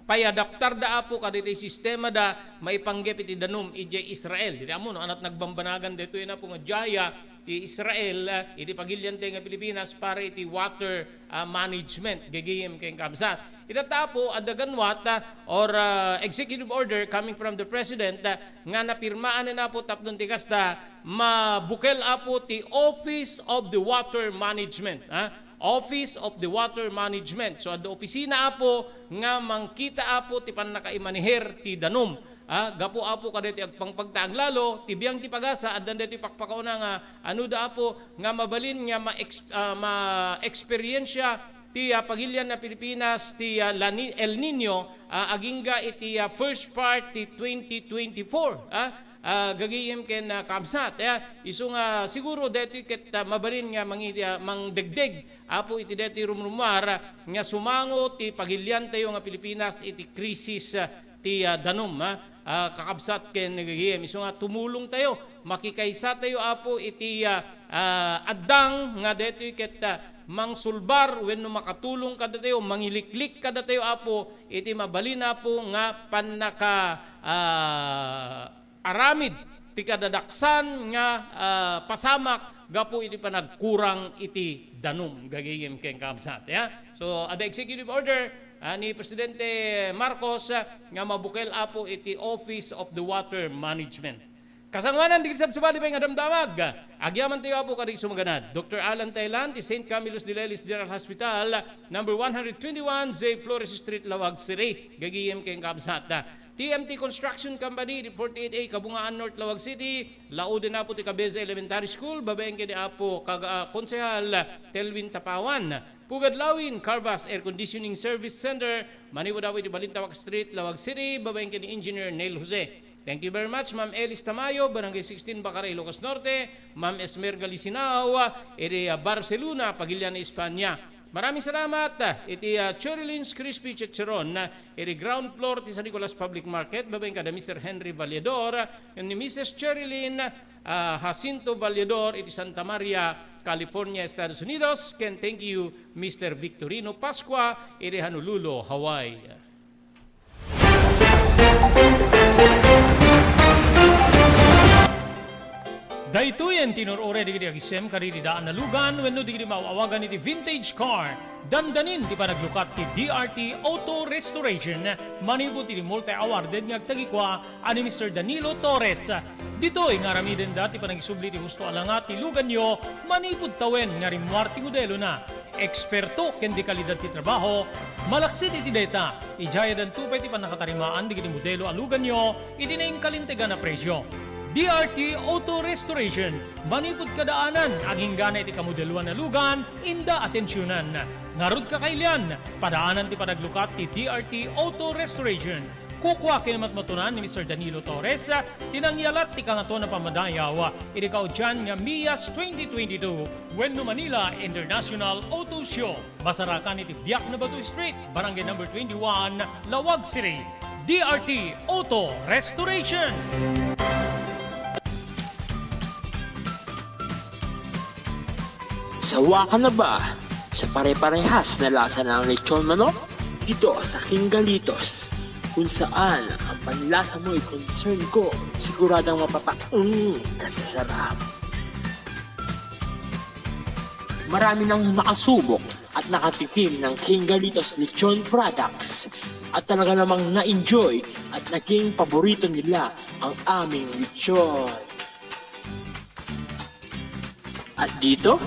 payadaptarda, Apo, kadagiti sistemada maipanggep iti danum idiay Israel. Ditoy ammo, no, ania ti nagbambanagan ditoy, Apo, nga diay ti Israel, ah, iti pagilian ti nga Pilipinas para iti water, ah, management, gigim ken kabsat. Ita, Apo, adda ganwat, ah, or, ah, executive order coming from the president, ah, nga napirmaan ni, Apo, tapno ti kasta, mabukel, Apo, ti Office of the Water Management, ha? Office of the Water Management. So, adda opisina, Apo, nga mangkita, Apo, ti pannakaimaneher ti danum. Ha? Gapu, Apo, kadaytoy agpangpagtaang lalo, ti biang ti pagasa, addan daytoy pakpakauna nga, ania da, Apo, nga mabalin nga ma-ex-, ah, ma-eksperyensya ti, ah, pagilian na Pilipinas ti, ah, La Ni-, El Nino, ah, agingga iti, ah, first part ti twenty twenty-four, ah, ah, gagayem ken, ah, kabsat, ah, isu nga siguro daytoy ket, ah, mabalin nga mangi-, ah, mangdegdeg, Apo, iti daytoy rumrumuar, ah, nga sumango ti pagiliantayo nga Pilipinas iti krisis, ah, ti, ah, danum, ah, ah, kakabsat ken gagayem. Isu nga tumulongtayo, makikaysatayo, Apo, iti, ah, ah, addang nga daytoy ket, ah, mangsulbar wenno makatulong kadatayo, mangiliklik kadatayo, Apo, iti mabalin, Apo, nga pannaka, ah, aramid ti kadadaksan nga, ah, pasamak gapu iti panagkurang iti danum, gagayem ken kabsat, ya. So, adda executive order, ah, ni Presidente Marcos, ah, nga mabukel, Apo, iti Office of the Water Management. Kasangoanan, dagiti sabsabali pay nga damdamag, agyamantayo, Apo, kadagiti sumaganad. Doktor Alan Thailand, ti Saint Camillus de Lelis General Hospital, number one hundred twenty-one, J Flores Street, Laoag City. Gagayem ken kabsat. T M T Construction Company, di forty-eight A, Kabungaan North, Laoag City. Lauden, Apo, ti Cabeza Elementary School, babaen ken ni Apo, kag-, ah, Konsehal Telvin Tapawan. Pugad Lawin, Carvas Air Conditioning Service Center, manipud, Apo, iti Balintawak Street, Laoag City, babaen ken ni Engineer Neil Jose. Thank you very much, Ma'am Elis Tamayo, Barangay sixteen, Bacara, Ilocos Norte, Ma'am Esmer Galisinao, iti, ah, Barcelona, Pagilian, Espanya. Maraming salamat, ah, iti, ah, Cherylyn's Crispy Chicharon, ah, iti ground floor ti San Nicolas Public Market, babaen kada Mister Henry Valledor, ni Missus Cherilyn, ah, Jacinto Valledor, iti Santa Maria, California, Estados Unidos, ken thank you, Mister Victorino Pascua, iti Honolulu, Hawaii. Daytoyen ti inur-uray dagiti agisem kadagiti daan a lugan wenno dagiti maaw-awagan iti vintage car. Dandanin ti panaglukat ti D R T Auto Restoration manipud iti multi-awarded nga agtagikua a ni Mister Danilo Torres. Ditoy nga aramidenda ti panagisubli ti husto a langa ti luganyo manipud tawen nga rimmuar ti modelona. Eksperto ken de kalidad ti trabaho, malaksid iti dayta, idiay adanto pay ti pannakatarimaan dagiti modelo a luganyo iti nainkalintegan a presio. D R T Auto Restoration, manipud kadaanan, aginggana iti kamodeloan a lugan, inda atensionan. Ngarud, kakailian, padaanan ti panaglukat ti D R T Auto Restoration. Kukua ken matmatunan ni Mister Danilo Torres ti nangyalat ti Kangatoan a Pammadayaw iti kaudian nga MIAS twenty twenty-two wenno Manila International Auto Show. Masarakan iti Biak na Bato Street, Barangay Number twenty-one, Laoag City. D R T Auto Restoration. Sawa ka na ba sa pare-parehas na lasa ng lechon manok? Dito sa King Galitos, kung saan ang panlasa mo'y concern ko, siguradong mapapaeng ka sa sarap. Marami nang nakasubok at nakatikim ng King Galitos Lechon Products at talaga namang na-enjoy at naging paborito nila ang aming lechon. At dito,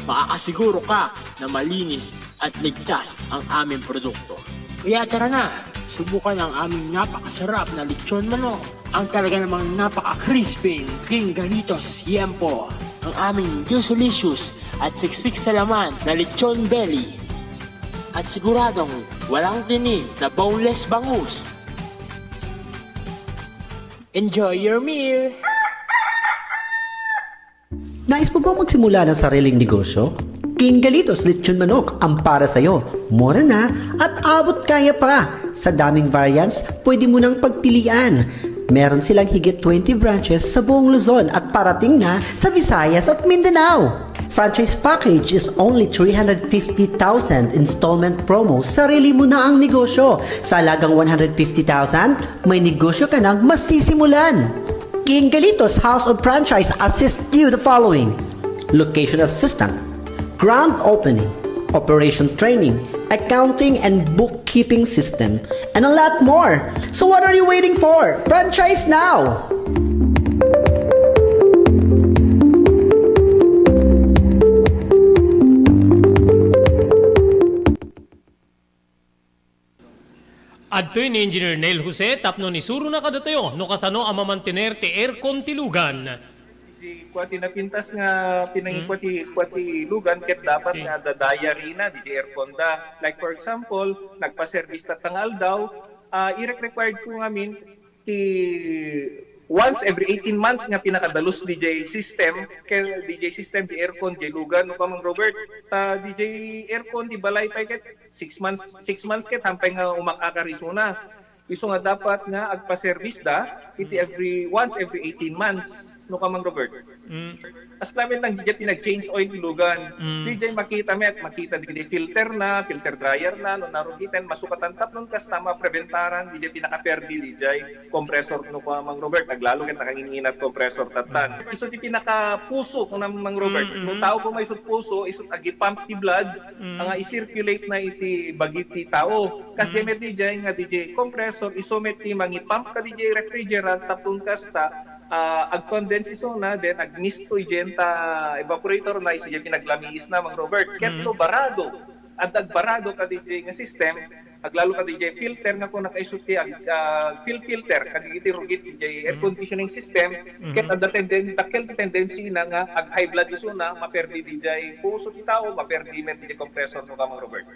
makakasiguro ka na malinis at ligtas ang aming produkto. Kaya tara na, subukan ang aming napakasarap na lechon manok, ang talaga namang napaka-crispy King Galitos Yempo, ang aming juicy-licious at siksik sa laman na lechon belly. At siguradong walang tinig na boneless bangus. Enjoy your meal! Nais mo bang magsimula ng sariling negosyo? King Galitos Lechon Manok ang para sa'yo. Mura na at abot kaya pa. Sa daming variants, pwede mo nang pagpilian. Meron silang higit twenty branches sa buong Luzon at parating na sa Visayas at Mindanao. Franchise package is only three hundred fifty thousand, installment promo, sarili mo na ang negosyo. Sa halagang one hundred fifty thousand, may negosyo ka nang masisimulan. King Galitos House of Franchise assist you the following: location assistant, grand opening, operation training, accounting and bookkeeping system, and a lot more. So what are you waiting for? Franchise now! Adtoy ni Engineer Neil Jose tapno isurona kadatayo no kasano a mamantener ti aircon ti lugan. Di kua ti napintas nga pinangikua ti, kua ti lugan ket dapat nga adda diary na diay aircon da. Like for example, nagpa-service tatta nga aldaw, ah, irek-required ko ngamin ti once every eighteen months nga pinakadalus diay system, ken diay system, diay aircon, diay lugan, no, Kamang Robert. Ta diay aircon, diay balay pay ket six months, six months ket hampay nga umak-akar isuna. Isu nga dapat nga agpa-service da iti every, once every eighteen months, no, Kamang Robert. Mm. As namin lang diay pinag-change oil ti lugan. Mm. Diay makita met, makita diay filter na, filter dryer na, no, narugiten, masukatan tapno kasta mapreventaran diay pinakaperdi diay compressor, no, Kamang Robert, aglalo ket nakanginginat compressor tattan. Isu ti pinakapuso, kuna Mang Robert. Mm, mm. No tao ko maisut puso, isut agi-pump ti blood, Mm. nga i-circulate na iti bagi ti tao. Kas Mm. met diay nga diay compressor, isu met ti mangi-pump kadiay refrigerant, tapno kasta, ah, ag-condense isuna, then agmisto idiay ta evaporator na, isu diay pinaglamiis na, Mang Robert. Ket Mm. no barado, adda agbarado kadiay nga system, aglalo kadiay filter nga kuna isu ti ag-, ah, fil-, filter, kadagiti rugit diay air Mm. conditioning system, Mm-hmm. ket adda tenden-, dakkel ti tendency na nga ag-high blood isuna, maperdi diay puso ti tao, maperdi met diay compressor, no, Kamang Robert.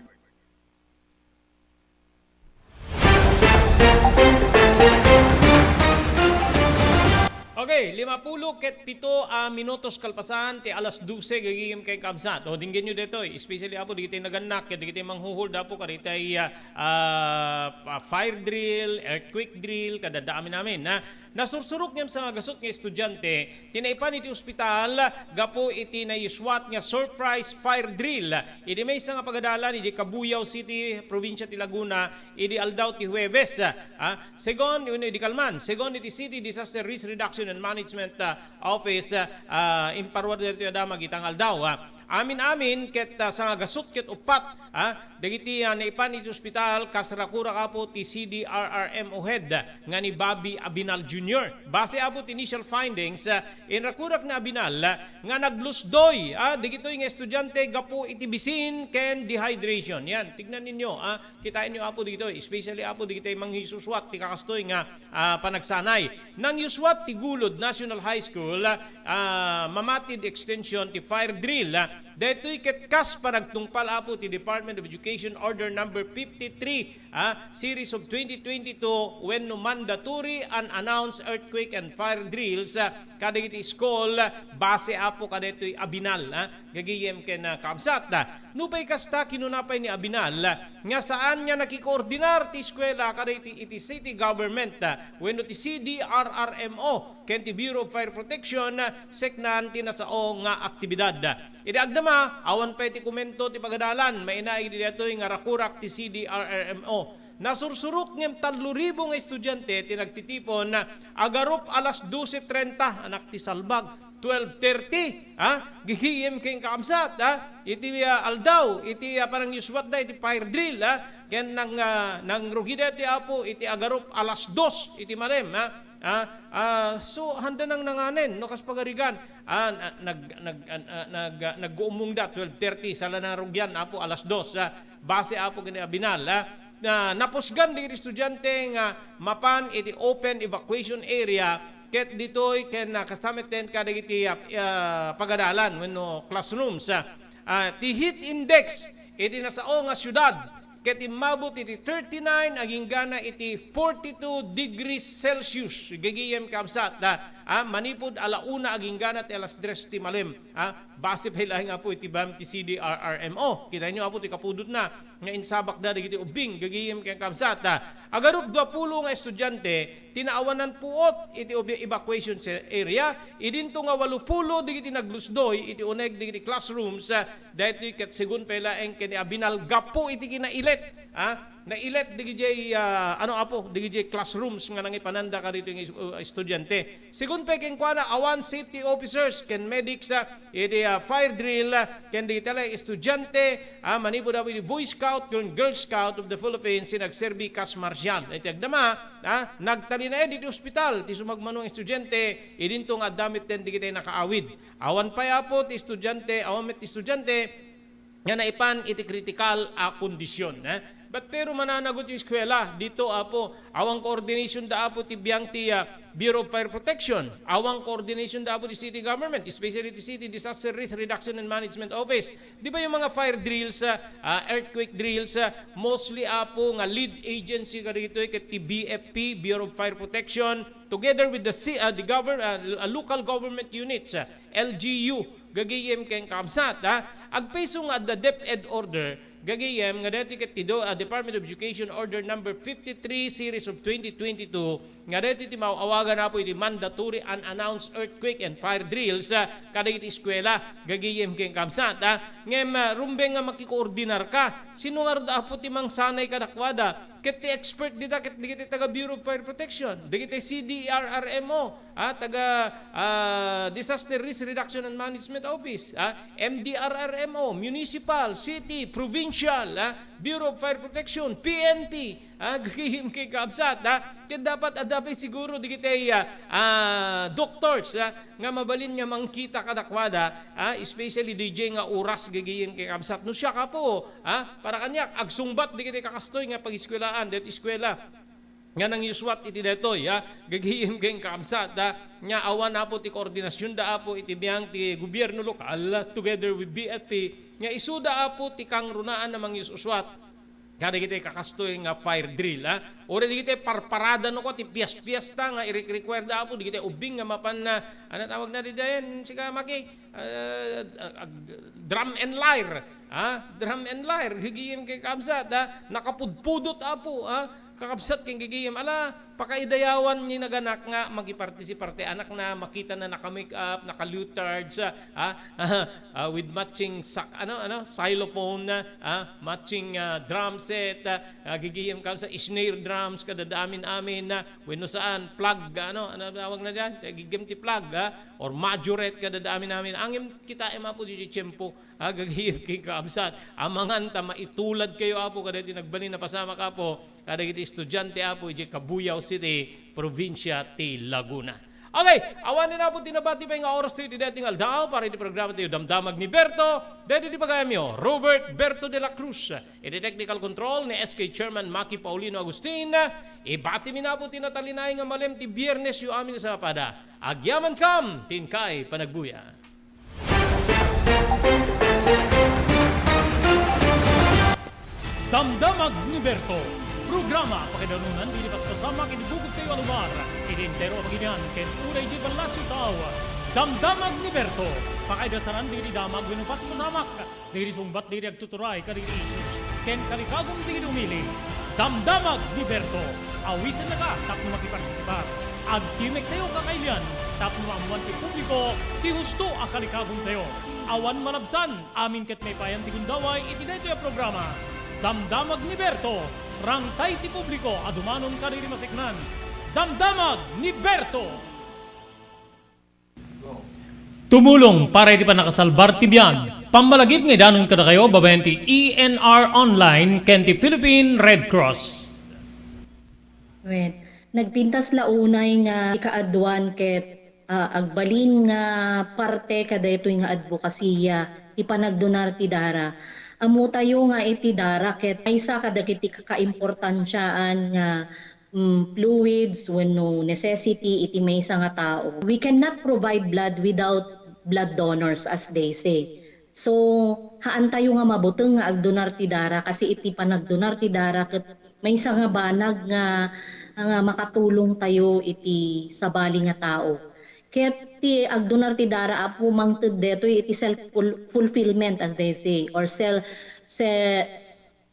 Okay, limapulo ket pito a minutos kalpasan ti alas dose, gagayem ken kabsat. O, denggenyo daytoy, especially, Apo, dagiti nagannak, ket dagiti manghuhold, Apo, kadagiti, ah, ah, fire drill, earthquake drill, kadada amin-amin, ha? Nasursurok ngem sangagasut nga estudiante ti naipan iti ospital gapu iti nayuswat nga surprise fire drill idi maysa nga pagadalan idi Cabuyao City, probinsya ti Laguna, idi aldaw ti Huwebes, ah, segun, wenno idi kalman, segun iti City Disaster Risk Reduction and Management, ah, Office, ah, imparuar daytoy a damag ita nga aldaw, ah. Amin-amin ket, ah, sangagasut ket uppat, ah, dagiti, ah, naipan iti ospital kas rakurak, Apo, ti C D R R M O head nga ni Bobby Abinal Junior. Base, Apo, ti initial findings, ah, inrakurak ni Abinal, ah, nga naglusdoy, ah, dagitoy nga estudiante gapu iti bisin ken dehydration. Yan, tignan ninyo, ah, kitaenyo, Apo, dagitoy, especially, Apo, dagitoy mangisuswat ti kakastoy nga, ah, panagsanay. Nangyuswat ti Gulod National High School, ah, Mamatid Extension ti fire drill, ah, daytoy ket kas panagtungpal, Apo, ti Department of Education Order Number fifty-three, ah, Series of twenty twenty-two wenno mandatory unannounced earthquake and fire drills, ah, kadagiti school, ah, base, Apo, kadaytoy Abinal, ah, gagayem ken, ah, kabsat. Ah, nupay kasta, kinuna pay ni Abinal, ah, nga saan nga nakikoordinar ti eskuela kadagiti iti city government, ah, wenno ti C D R R M O ken ti Bureau of Fire Protection, ah, seknan ti nasao nga aktibidad. Idi agdama, awan pay ti komento ti pagadalan, mainaig idi daytoy nga rakurak ti C D R R M O. Nasursurok ngem tallo ribu nga estudiante ti nagtitipon, agarup alas dose trenta, anak ti salbag, twelve thirty, ha? Gigiyem ken kakabsat, ha? Iti, ah, aldaw, iti, ah, panangyuswatda iti fire drill, ha? Ken nang, ah, nangrugida ti Apo iti agarup alas dos iti malem, ha? Ah, ah, so, handa nang nanganen, no, kas pagarigan. Ah, na-, nag-, nag-, ah, ah, nag-, ah, nagguummongda, twelve thirty, sala narugian, Apo, alas dos, ah, base, Apo, ken ni Abinal, ah, na napusgan dagiti estudiante nga mapan iti open evacuation area, ket ditoy ken, ah, kasta metten kadagiti, ah, ah, pagadalan wenno classrooms, ah. Ah, ti heat index iti nasao nga siudad, ket immabot iti thirty-nine agingga na iti forty-two degrees Celsius. Gagayem, kabsat, a, a, manipud ala una agingga na ti alas tres ti malem, a, base pay laeng, apo, iti bayam ti C D R R M O. Kitaenyo, apo, ti kapudotna nga insabakda dagiti ubbing, gagayem ken kabsat, a. Agarup duapulo nga estudiante ti naawanan puot iti ubi-, evacuation se-, area, idinto nga walupulo dagiti naglusdoy iti uneg dagiti classrooms, a, daytoy ket segun pay laeng ken ni Abinal gapu iti kinailet, a, nailet dagijay, a, ano, apo, dagijay classrooms nga nangipananda kaditoy nga is-, uh, estudiante. Segun pay kenkuana, awan safety officers ken medics, a, iti, a, fire drill, a, ken dagiti la estudiante, a, manipud, apo, iti Boy Scout ken Girl Scout of the Philippines ti nagserbi kas marshal. Iti agdama, a, nagtalinaed iti ospital ti sumagmamano nga estudiante, idinto nga adda metten dagiti nakaawid. Awan pay, apo, ti estudiante, awan met ti estudiante nga naipan iti kritikal a kondisyon, eh. But pero mananagot ti eskuela dito, apo, awan coordination da, apo, ti biang ti, ah, Bureau of Fire Protection, awan coordination da, apo, ti city government, especially ti City Disaster Risk Reduction and Management Office. Di ba yung mga fire drills, ah, ah, earthquake drills, ah, mostly, apo, nga lead agency kadagitoy ket ti B F P, Bureau of Fire Protection, together with the ci-, ah, the govern-, ah, ah, local government units, ah, L G U, gagayem ken kabsat, ha? Agpayso nga adda DepEd order, gagayem nga daytoy ket ti do-, ah, Department of Education Order Number fifty-three series of twenty twenty-two, nga daytoy ti maaw-awagan, apo, iti mandatory unannounced earthquake and fire drills, ah, kadagiti eskuela, gagayem ken kabsat, ha? Ngem, ah, rumbeng nga makikoordinar ka, sino ngarud, apo, ti mangsanay kadakuada? Ket ti expert dita ket dagiti taga Bureau of Fire Protection, dagiti C D R R M O, ah, taga, ah, Disaster Risk Reduction and Management Office, ah, M D R R M O, municipal, city, provincial, ah, Bureau of Fire Protection, P N P, ah, gagayem ken kabsat, ah, ket dapat adda pay siguro dagiti, ah, ah, doctors, ah, nga mabalin nga mangkita kadakuada, ah, especially D J nga oras gagayem ken kabsat. No siak, apo, ah, para kaniak, agsungbat dagiti kakastoy nga pagiskuelaan, daytoy eskuela nga nangyuswat iti daytoy, ah, gagayem ken kabsat, ah, nga awan, apo, ti koordinasyonda, apo, iti biang ti gobierno lokal, ah, together with B F P, nga isuda, apo, ti kangrunaan a mangyus-uswat kadagiti kakastoy nga fire drill, ah. Uray dagiti parparada no ko ti pias-piasta nga irik-require da, apo, dagiti ubbing nga mapan na, ano tawag na di dayan, sika, Maki? Ah, ah, ah, drum and lyre, ah, drum and lyre, gagayem ken kabsat, ah, nakapudpudot, apo, ah, kakabsat ken gagayem, ala, pakaidayawan ni naganak nga magipartisipar ti anakna, makitana naka-make-up, naka-leotards, ah, ah, ah, with matching sak-, ano, ano, xylophone, ah, matching, ah, drum set, ah, ah, gagayem kabsat, snare drums, kadada amin-amin, ah, wenno saan, flag, ano, ano tawag na diyan? Gagayem ti flag, ah, or majorette, kadada amin-amin. Ngem kitaem, apo, diay tiempo, ah, gagayem ken kabsat. Amangan ta maitulad kayo, apo, kadagiti nagbalin a pasamak, apo, kadagiti estudiante, apo, idiay Cabuyao City, probinsya ti Laguna. Okay, awan ni, apo, ti nabati pay nga oras ti daytoy nga aldaw para iti programa tayo, Damdamag ni Berto. Daytoy ti pagayamyo, Robert Berto de la Cruz. Iti technical control ni S K Chairman Maki Paulino Agustin. Ibati mi, apo, ti natalinaed nga malem ti Biernes yo amin a samapada. Agyamankam ti inkay panagbuya. Damdamag ni Berto, programa pakaidanunan iti paspasamak iti bugoktayo a lugar, iti entero a Pangilinan, ken uray idiay Palacio Tao. Damdamag ni Berto, pakaidasanan dagiti damag wenno paspasamak dagiti sungbat dagiti agtuturay kadagiti issues ken kalikagum dagiti umili. Damdamag ni Berto, awisennaka tapno makipartisipar. Agtimek tayo kakailian tapno maammoan ti publiko ti husto a kalikagumtayo. Awan malabsan, amin ket maipayan ti gundaway iti daytoy a programa. Damdamag ni Berto, rangtay ti publiko a dumanon kadagiti maseknan. Damdamag ni Berto! Tumulong para iti pannakasalbar ti biag. Pammalagip nga idanon kadakayo babaen ti E N R Online ken ti Philippine Red Cross. Wen, nagpintas la unay nga ikaaduan ket, ah, agbalin nga parte kadaytoy nga adbokasiya ti panagdonar ti dara. Ammotayo nga iti dara ket maysa kadagiti kakaimportansiaan nga mm, fluids wenno necessity iti maysa nga tao. We cannot provide blood without blood donors, as they say. So, haantayo nga mabuteng nga agdonar ti dara, kasi iti panagdonar ti dara ket maysa nga banag nga, nga makatulongtayo iti sabali nga tao. Ket ti agdonar ti dara, Apo, mangted detoy iti self ful-, fulfillment, as they say, or sel-, se-,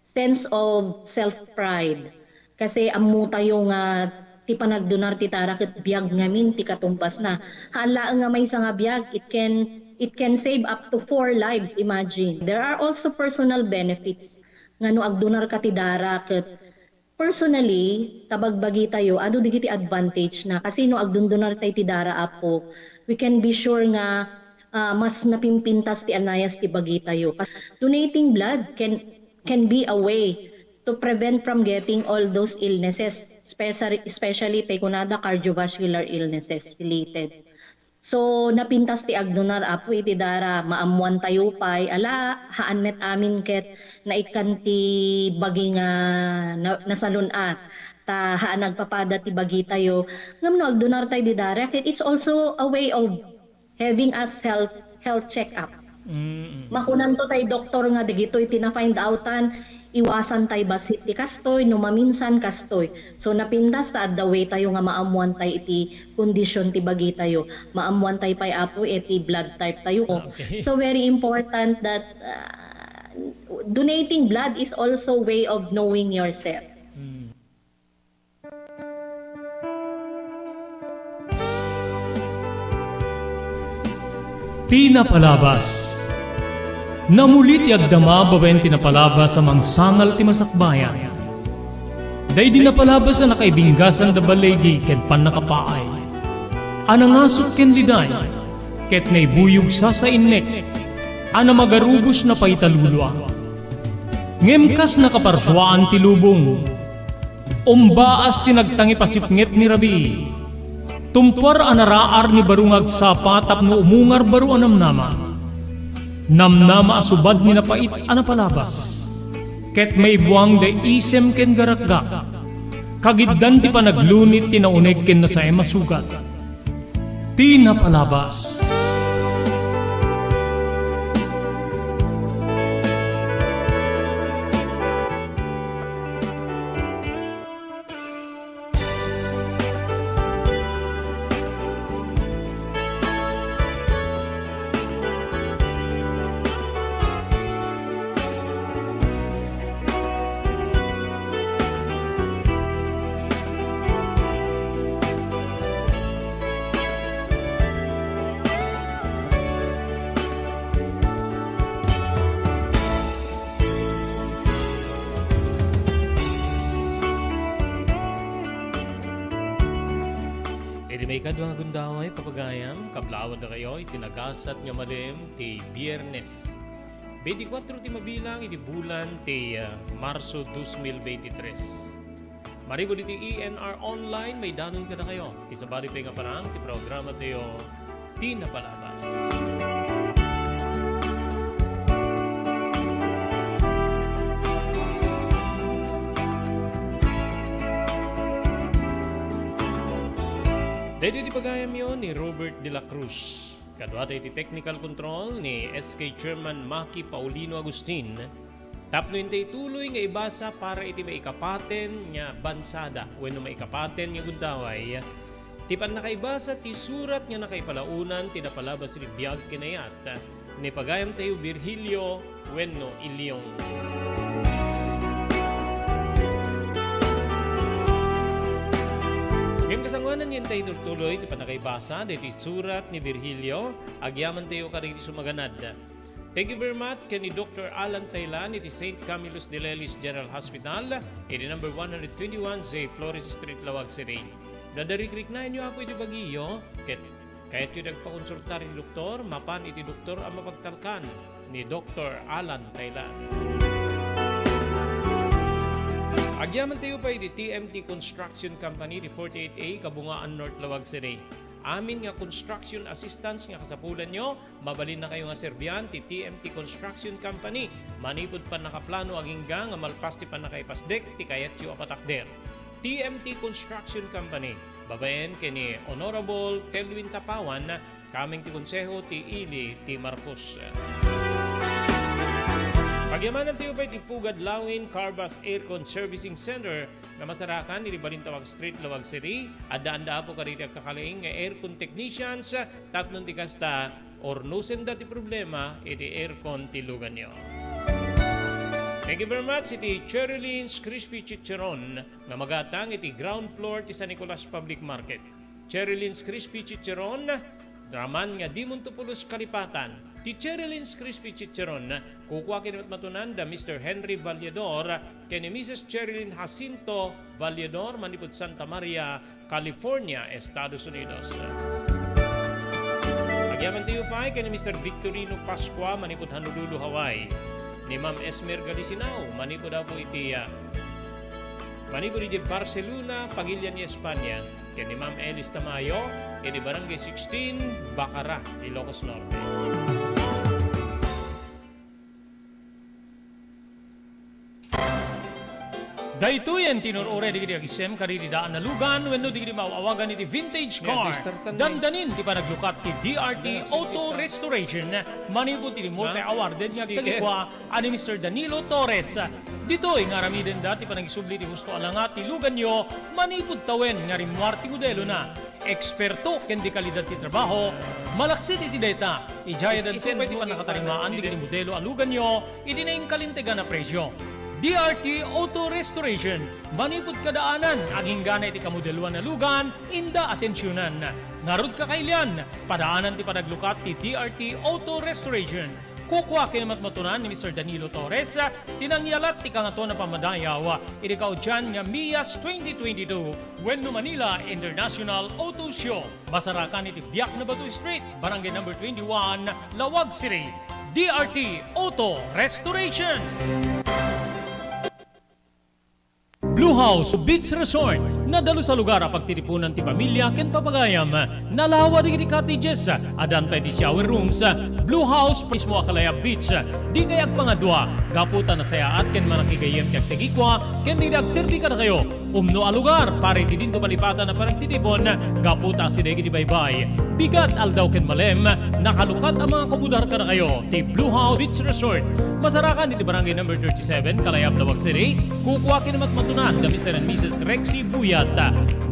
sense of self-pride. Kasi ammotayo nga ti panagdonar ti dara ket biag ngamin ti katumbasna. Haan laeng nga maysa nga biag, it can, it can save up to four lives, imagine. There are also personal benefits nga no agdonarka ti dara ket personally, ta bagbagitayo, adu dagiti advantage na. Kasi no agdondonartay ti dara, Apo, we can be sure nga, ah, mas napimpintas ti anayas ti bagitayo. Donating blood can can be a way to prevent from getting all those illnesses, especially, especially tay kunada cardiovascular illnesses related. So, napintas ti agdonar, Apo, iti dara, maammoantayo pay, ala, haan met amin ket naikkan ti bagi nga na-, nasalun-at, ta haan agpapada ti bagitayo. Ngem no agdonartay ti dara, ket it's also a way of having a self health check-up. Mm. Makunanto tay doktor nga dagitoy ti na-find outan, iwasan tay bassit ti kastoy, no maminsan kastoy. So, napintas ta adda way tayo nga maammuan tay iti kondisyon ti bagitayo. Maammuan tay pay, Apo, iti blood type tayo. Okay. So, very important that, ah, donating blood is also way of knowing yourself. Mm. Ti napalabas. Namuli ti agdama babaen ti napalabas a mangsangal ti masakbayan. Daydi napalabas a nakaibinggasan da baligi ken pannakapaay. A nangasut ken liday, ket naibuyog sasainnek, a namagarubos na pay talulua. Ngem kas nakaparsuaan ti lubong, umbaas ti nagtangipasipnget ni rabii. Tumpuar a naraar ni baro nga agsapa tapno umungar baro a namnama. Namnama a subad ni napait a napalabas. Ket maibuang da isem ken garakgak. Kagiddan ti panaglunit ti nauneg ken nasaem a sugat. Ti napalabas. Iti maikadua nga gundaway, papagayam, kablaawan dakayo iti nagasat nga malem ti Biyernes. Beintikwatro ti mabilang iti bulan ti, ah, Marso dos mil beintitres. Manipud iti E N R Online, maidanon kadakayo ti sabali pay nga parang ti programa tayo, Ti Napalabas. Daytoy ti pagayamyo ni Robert de la Cruz. Kaduada iti technical control ni S K Chairman Maki Paulino Agustin. Tapno intay tuloy nga ibasa para iti maikapaten nga bansada wenno maikapaten nga gundaway, ti pannakaibasa ti surat nga nakaipalaonan ti napalabas iti biag ken ayat ni pagayamtayo Virgilio wenno Iliong. Ngem kasangoanan nga intay tultuloy ti pannakaibasa daytoy surat ni Virgilio, agyamantayo kadagiti sumaganad. Thank you very much ken ni Doctor Alan Taylan iti Saint Camillus de Lelis General Hospital iti number one hundred twenty-one J Flores Street, Laoag City. Dadarikriknaenyo, Apo, iti bagiyo, ket kayatyo dagpakonsultar iti doktor, mapan iti doktor a mapagtalkan ni Doctor Alan Taylan. Agyamantayo pay iti T M T Construction Company iti forty-eight A, Kabungaan North, Laoag City. Amin nga construction assistance nga kasapulanyo, mabalinnakayo nga serbian ti T M T Construction Company manipud pannakaplano agingga nga malpas ti pannakaipasdek ti kayatyo a patakder. T M T Construction Company, babaen ken ni Honorable Telwin Tapawan, kameng ti Konseho ti Ili ti Marcos. Pagyamanantayo pay ti Pugad Lawin Carbass Aircon Servicing Center nga masarakan iti Balintawak Street, Laoag City. Addaanda apo kadagiti agkakalaing nga aircon technicians tapno ti kasta, ornosenda ti problema iti aircon ti luganyo. Thank you very much iti Cherry Lynn's Crispy Chicharon nga magatang iti ground floor ti San Nicolas Public Market. Cherry Lynn's Crispy Chicharon, Raman nga Dimontopolos Kalipatan. Ti Cherry Lynn's Crispy Chicharon, kukua ken matmatunan da Mister Henry Valledor ken ni Missus Cherry Lynn Jacinto Valledor manipud Santa Maria, California, Estados Unidos. Agyamantayo pay ken ni Mister Victorino Pascua manipud Honolulu, Hawaii. Ni Ma'am Esmer Galisinao manipud apo iti, ah, manipud iti Barcelona, Pagilian, Espanya. Ken ni Ma'am Elis Tamayo, iti Barangay sixteen, Bacara, Ilocos Norte. Daytoyen ti inur-uray dagiti agisem kadagiti daan a lugan wenno dagiti maaw-awagan iti vintage car. Dandanin ti panaglukat ti D R T Auto Restoration manipud iti multi-awarded nga agtalikua a ni Mister Danilo Torres. Ditoy nga aramidenda ti panagisubli ti husto a langa ti luganyo manipud tawen nga rimmuar ti modelona. Eksperto ken di kalidad ti trabaho, malaksid iti dayta, idiay addanto pay ti pannakatarimaan dagiti modelo a luganyo iti naingkalintegan a presio. D R T Auto Restoration, manipud kadaanan, aginggana iti kamodeloan a lugan, inda atensionan. Ngarud, kakailian, padaanan ti panaglukat ti D R T Auto Restoration. Kukua ken matmatunan ni Mister Danilo Torres ti nangyalat ti Kangatoan a Pammadayaw iti kaudian nga Mias twenty twenty-two wenno Manila International Auto Show. Masarakan iti Biak na Bato Street, Barangay Number twenty-one, Laoag City. D R T Auto Restoration. Blue House Beach Resort, nadalus a lugar a pagtitipunan ti pamilya ken papagayam. Nalawa dagiti cottages, addan pay ti shower rooms. Blue House mismo a kalayab beach. Dikay agpangadua, gapu ta nasayaat ken manakigayyem ti agtagikua ken dagiti agserbi kadakayo. Umno a lugar para iti dinto malipatan a panagtitipon, gapu ta asideg iti baybay, bigat aldaw ken malem, nakalukat a mga kumudar kadakayo ti Blue House Beach Resort. Masarakan iti Barangay Number thirty-seven, Kalayab, Laoag City. Kukua ken matmatunan da Mister and Missus Rexy Buyat.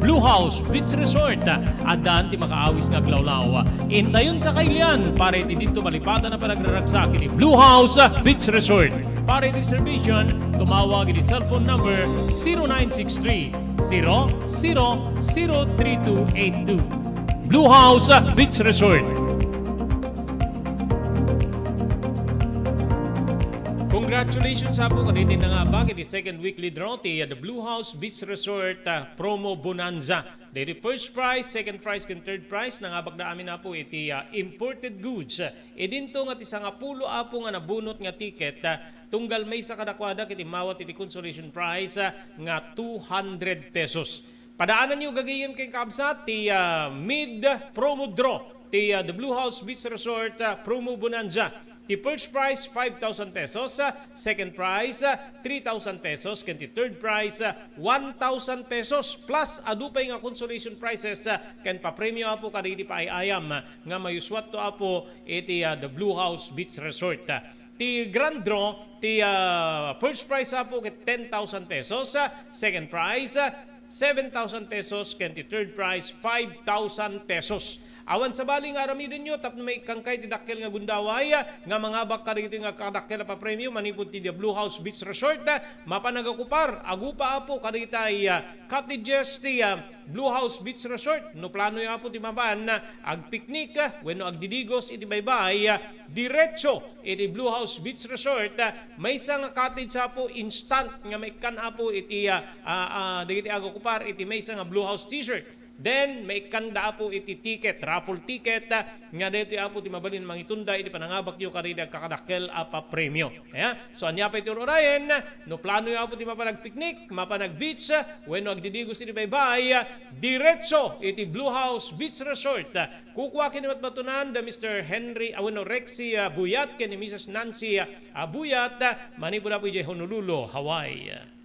Blue House Beach Resort, addan ti makaawis nga aglawlaw. Intayon, kakailian, para iti dinto malipatan a panagraragsak iti Blue House Beach Resort. Para iti reservation, tumawag iti cellphone number zero nine six three, zero zero zero three two eight two. Blue House Beach Resort. Congratulations, apo, kadagiti nangabak iti second weekly draw ti, uh, The Blue House Beach Resort, uh, Promo Bonanza. Dagiti first prize, second prize, ken third prize, nangabakda amin, apo, iti, ah, imported goods. Idinto nga ti sangapulo, apo, nga nabunot nga ticket, ah, tunggal maysa kadakuada ket immawat iti consolation prize, ah, nga two hundred pesos. Padaananyo, gagayyem ken kakabsat, ti, ah, mid promo draw ti, ah, The Blue House Beach Resort, ah, Promo Bonanza. Ti first prize, five thousand pesos, ah, second prize, ah, three thousand pesos, ken ti third prize, ah, one thousand pesos, plus adu pay nga consolation prizes, ah, ken papremio, apo, kadagiti paay-ayam, ah, nga mayusuatto, apo, iti, ah, The Blue House Beach Resort. Ah, ti grand draw, ti, ah, first prize, apo, ket ten thousand pesos, ah, second prize, ah, seven thousand pesos, ken ti third prize, five thousand pesos. Awan sabali nga aramidenyo tapno maikkankay ti dakkel nga gundaway nga mangabak kadagitoy nga agkadakkel a papremio manipud ti The Blue House Beach Resort. Mapan agakupar, agupa, apo, kadagitay, ah, cottages ti, ah, Blue House Beach Resort. No planoyo, apo, ti mapan, ah, agpiknik, ah, wenno agdidigos iti baybay, ah, diretso iti Blue House Beach Resort, ah, maysa nga cottage, apo, instant nga maikkan, apo, iti, ah, ah, ah, dagiti agakupar iti maysa nga Blue House T-shirt. Then, maikkanda, apo, iti ticket, raffle ticket, ah, nga daytoy, apo, ti mabalin mangitunda iti panangabakyo kadagiti agkakadakkel a papremio. Kaya, so, ania pay ti ur-urayen? No planoyo, apo, ti mapan agpiknik, mapan agbeach, wenno agdidigos iti baybay, diretso iti Blue House Beach Resort. Kukua ken ni matmatunan da Mister Henry, ah, wenno Rexy, ah, Buyat ken ni Missus Nancy, ah, Buyat, ah, manipud, apo, idiay Honolulu, Hawaii.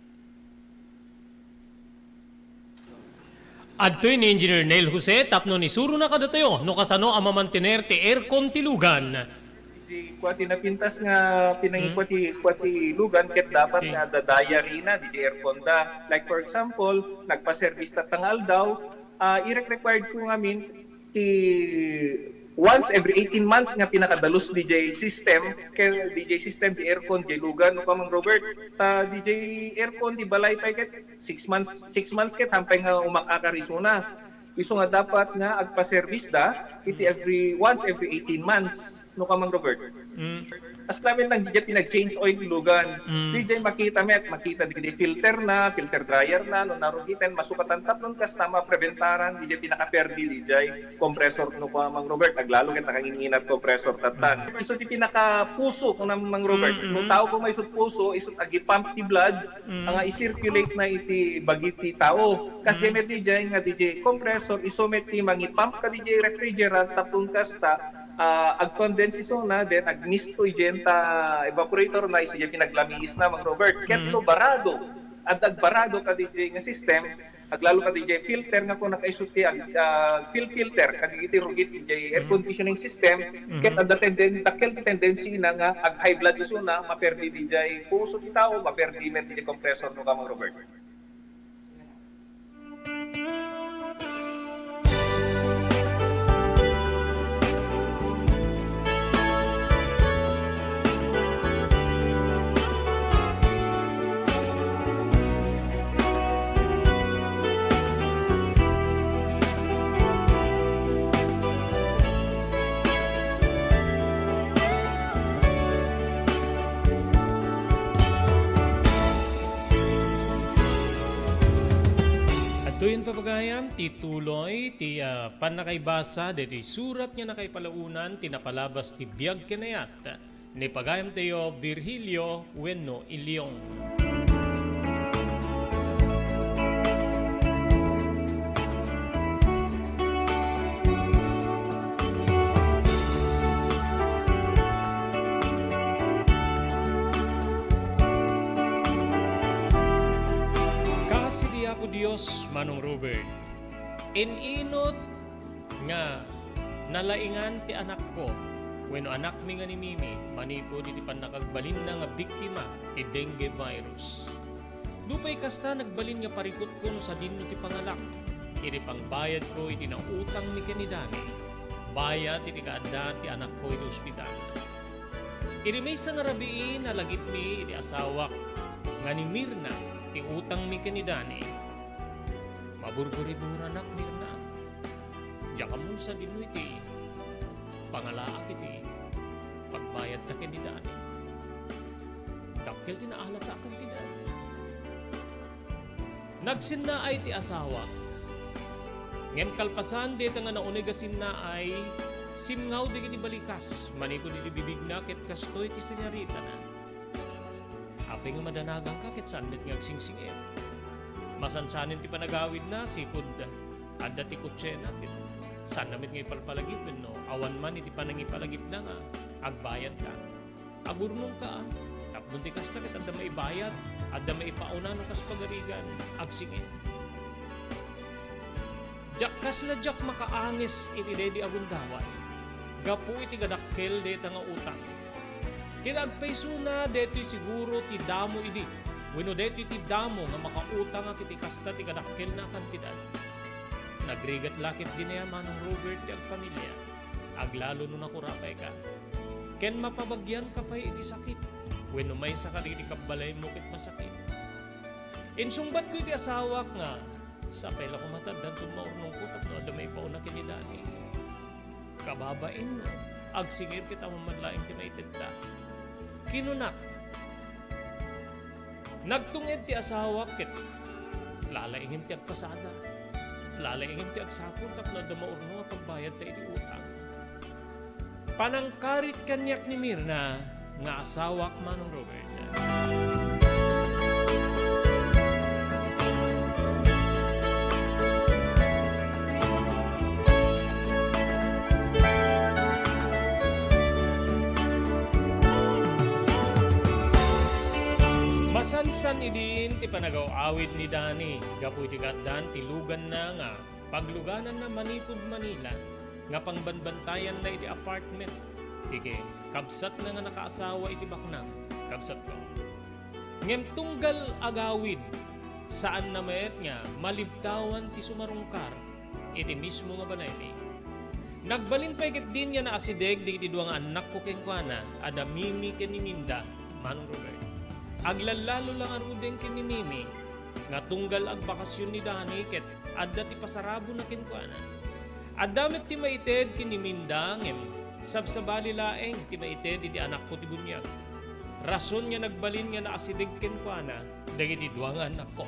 Adtoy ni Engineer Neil Jose tapno isurona kadatayo no kasano a mamantener ti aircon ti lugan. Kua ti napintas nga pinangikua ti, kua ti lugan ket dapat nga adda diary na, D J aircon da. Like for example, nagpa-service tatta nga aldaw, ah, irek-required ko ngamin ti once every eighteen months nga pinakadalus D J system, kay D J system, D J aircon, D J lugan, no, Kamang Robert, ta D J aircon, di balay pay ket six months, six months ket hampay nga umak-akar isuna. Isu nga dapat nga agpa-service da iti every, once every eighteen months, no, Kamang Robert. Mm. As lamin lang, di ti nag-change oil ti lugan. Mm. Di makita met, makita di filter na, filter dryer na, no, narugiten, masukatan tapno kasta mapreventaran, di pinakaperdi, di compressor, no, Kamang Robert, aglalo ket nakanginginat compressor tatan. Mm. Isu ti pinakapuso, no, Mang Robert. Mm, mm. No tao ko may isut puso, isut agi-pump ti blood, mm, nga i-circulate na iti bagi ti tao. Kas, mm, met di nga di compressor, isu met ti mangi-pump ka di refrigerant, tapno kasta, ah, ag-condense isuna, then agmisto idiay ta evaporator na, isu diay pinaglamiis na, Mang Robert. Ket, mm, no barado, adda agbarado ka di nga system, aglalo ka di filter nga kung nakaiso ti ag-, ah, fil-, filter, kadagiti rugit idiay air conditioning system, ket adda tenden-, dakkel ti tendency na nga ag-high blood isuna, maperdi diay puso ti tao, maperdi met diay compressor, no, Kamang Robert. Adtoyen, papagayam, ti tuloy ti, ah, pannakaibasa daytoy surat nga nakaipalaonan ti napalabas ti biag ken ayat ni pagayamtayo Virgilio wenno Iliong. Kas idi Apo Dios, Manong Robert, in-inut nga nalaingan ti anakko wenno anakmi nga ni Mimi manipud iti pannakagbalinna nga biktima ti dengue virus. Nupay kasta, nagbalin nga parikutko no sadinno ti pangalak iti pangbayadko iti nautangmi ken ni Dani, bayat iti kaaddaan ti anakko iti ospital. Iti maysa nga rabii, nalagipmi iti asawak nga ni Mirna ti utangmi ken ni Dani. Maburburiburanak, Mirna. Diak ammo no sadinno iti pangalaak iti pagbayadta ken ni Dani. Dakkel ti naalatakan ti Dani. Nagsinnaay ti asawak. Ngem kalpasan dayta nga nauneg a sinnaay, simngaw dagiti balikas manipud iti bibigna ket kastoy ti sinaritana. Apay nga madanaganka ket saan met nga agsingsingir? Masansanen ti panagawidna, sipud adda ti kotsena, ket saanna met nga ipalpalagip wenno awan man iti panangipalagipna nga agbayadka. Agurnongka, a. Tapno ti kasta ket adda maibayad, adda maipauna no kas pagarigan, agsingir. Diak kasla diak makaangis iti daydi a gundaway gapu iti kadakkel dayta nga utang. Ken agpaysona, daytoy siguro ti damo idi, wenno daytoy ti damo nga makautangak iti kasta ti kadakkelna a kantidad. Nagrigat la ketdin a, Manong Robert, ti agpamilia, aglalo no nakurapayka. Ken mapabagianka pay iti sakit, wenno maysa kadagiti kabbalaymo ket masakit. Insungbatko iti asawak nga, sapay la koma ta addanton maurnongko tapno adda maipauna ken ni Dani. Kababainmo, agsingir ket awan man laeng ti maitedta. Kinunak, nagtunged ti asawak ket lalaingem ti agpasada. Lalaingem ti agsapul tapno adda maurnong a pagbayadta iti utang. Panangkarit kaniak ni Mirna nga asawak, Manong Robert. Masansan idin ti panagaw-awid ni Dani gapu iti kaaddan ti luganna nga paglugananna manipud Manila nga pangbanbantayanna iti apartment. Ti ket kabsatna nga nakaasawa iti baknang, kabsatko. Ngem tunggal agawid, saanna met nga malibtawan ti sumarungkar iti mismo nga balaymi. Nagbalin pay ketdin nga naasideg dagiti dua nga annakko kenkuana, a da Mimi ken ni Minda, Manong Robert. Aglallalo la ngaruden ken ni Mimi nga tunggal agbakasyon ni Dani ket adda ti pasarabona kenkuana. Adda met ti maited ken ni Minda, ngem sabsabali laeng ti maited iti anakko ti buniag. Rason nga nagbalin nga naasideg kenkuana dagiti dua nga annakko.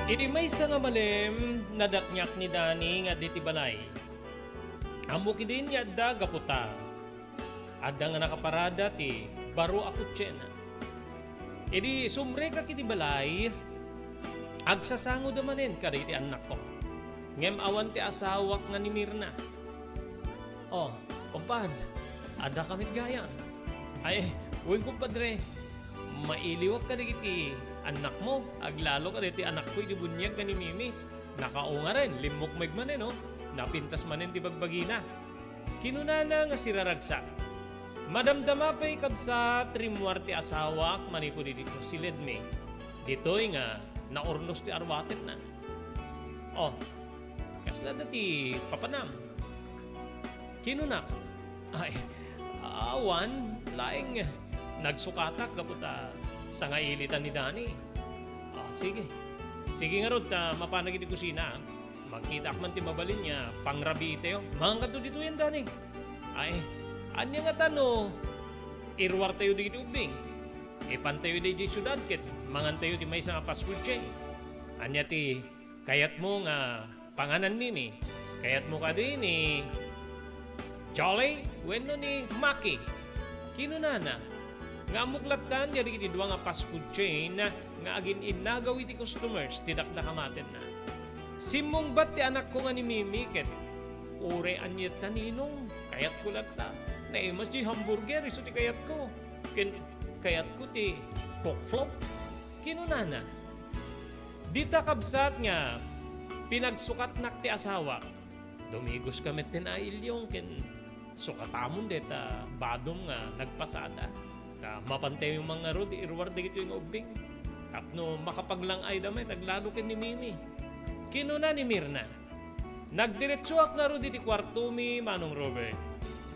Iti maysa nga malem, nadakniak ni Dani nga adda iti balay. Ammok idin nga adda gapu ta adda nga nakaparada ti baro a kotsena. Idi sumrekak iti balay, agsasangoda manen kadagiti annakko. Ngem awan ti asawak nga ni Mirna. "Oh, kumpad, adda ka met gayam." "Ay, wen, kumpadre, mailiwak kadagiti annakmo, aglalo kadagiti anakko iti buniag nga ni Mimi. Nakaungaren, limmukmeg manen, oh. Napintas manen ti bagbagina." Kinunana nga siraragsak. Madamdama pay, kabsat, rimmuar ti asawak manipud iti siledmi. Ditoy nga naurnos ti arwatenna. "Oh, kasla adda ti papanam?" Kinunak. "Ay, awan, laeng nagsukatak gapu ta sangailitan ni Dani." "Ah, sige. Sige ngarud ta mapanak iti kusina. Makitaak man ti mabalin nga pangrabiitayo. Mangankato ditoyen, Dani." "Ay, ania ngata no iruartayo dagiti ubbing? Ipantayo idiay siudad ket mangantayo ti maysa nga fast food chain. Ania ti kayatmo nga panganan, Mimi? Kayatmo kadi ni Jolly wenno ni Maki?" Kinunana nga ammok lattan nga dagiti dua nga fast food chain nga agin-innagaw iti customers ti dakdakamatenna. Simmungbat ti anakko nga ni Mimi ket, "Uray aniatta, ninong, kayatko latta. Naimas diay hamburger, isu ti kayatko. Ken kayatko ti Coke Float," kinunana. Dita, kabsat, nga pinagsukatnak ti asawak, dumigoska met ti nailiwak ken sukatamon deta badom nga nagpasada. Ta mapantayo man ngarud iruar dagitoy nga ubbing. Tapno makapaglang-ayda met aglalo ken ni Mimi. Kinuna ni Mirna, "Nagdiretsoak ngarud iti kuartomi, Manong Robert.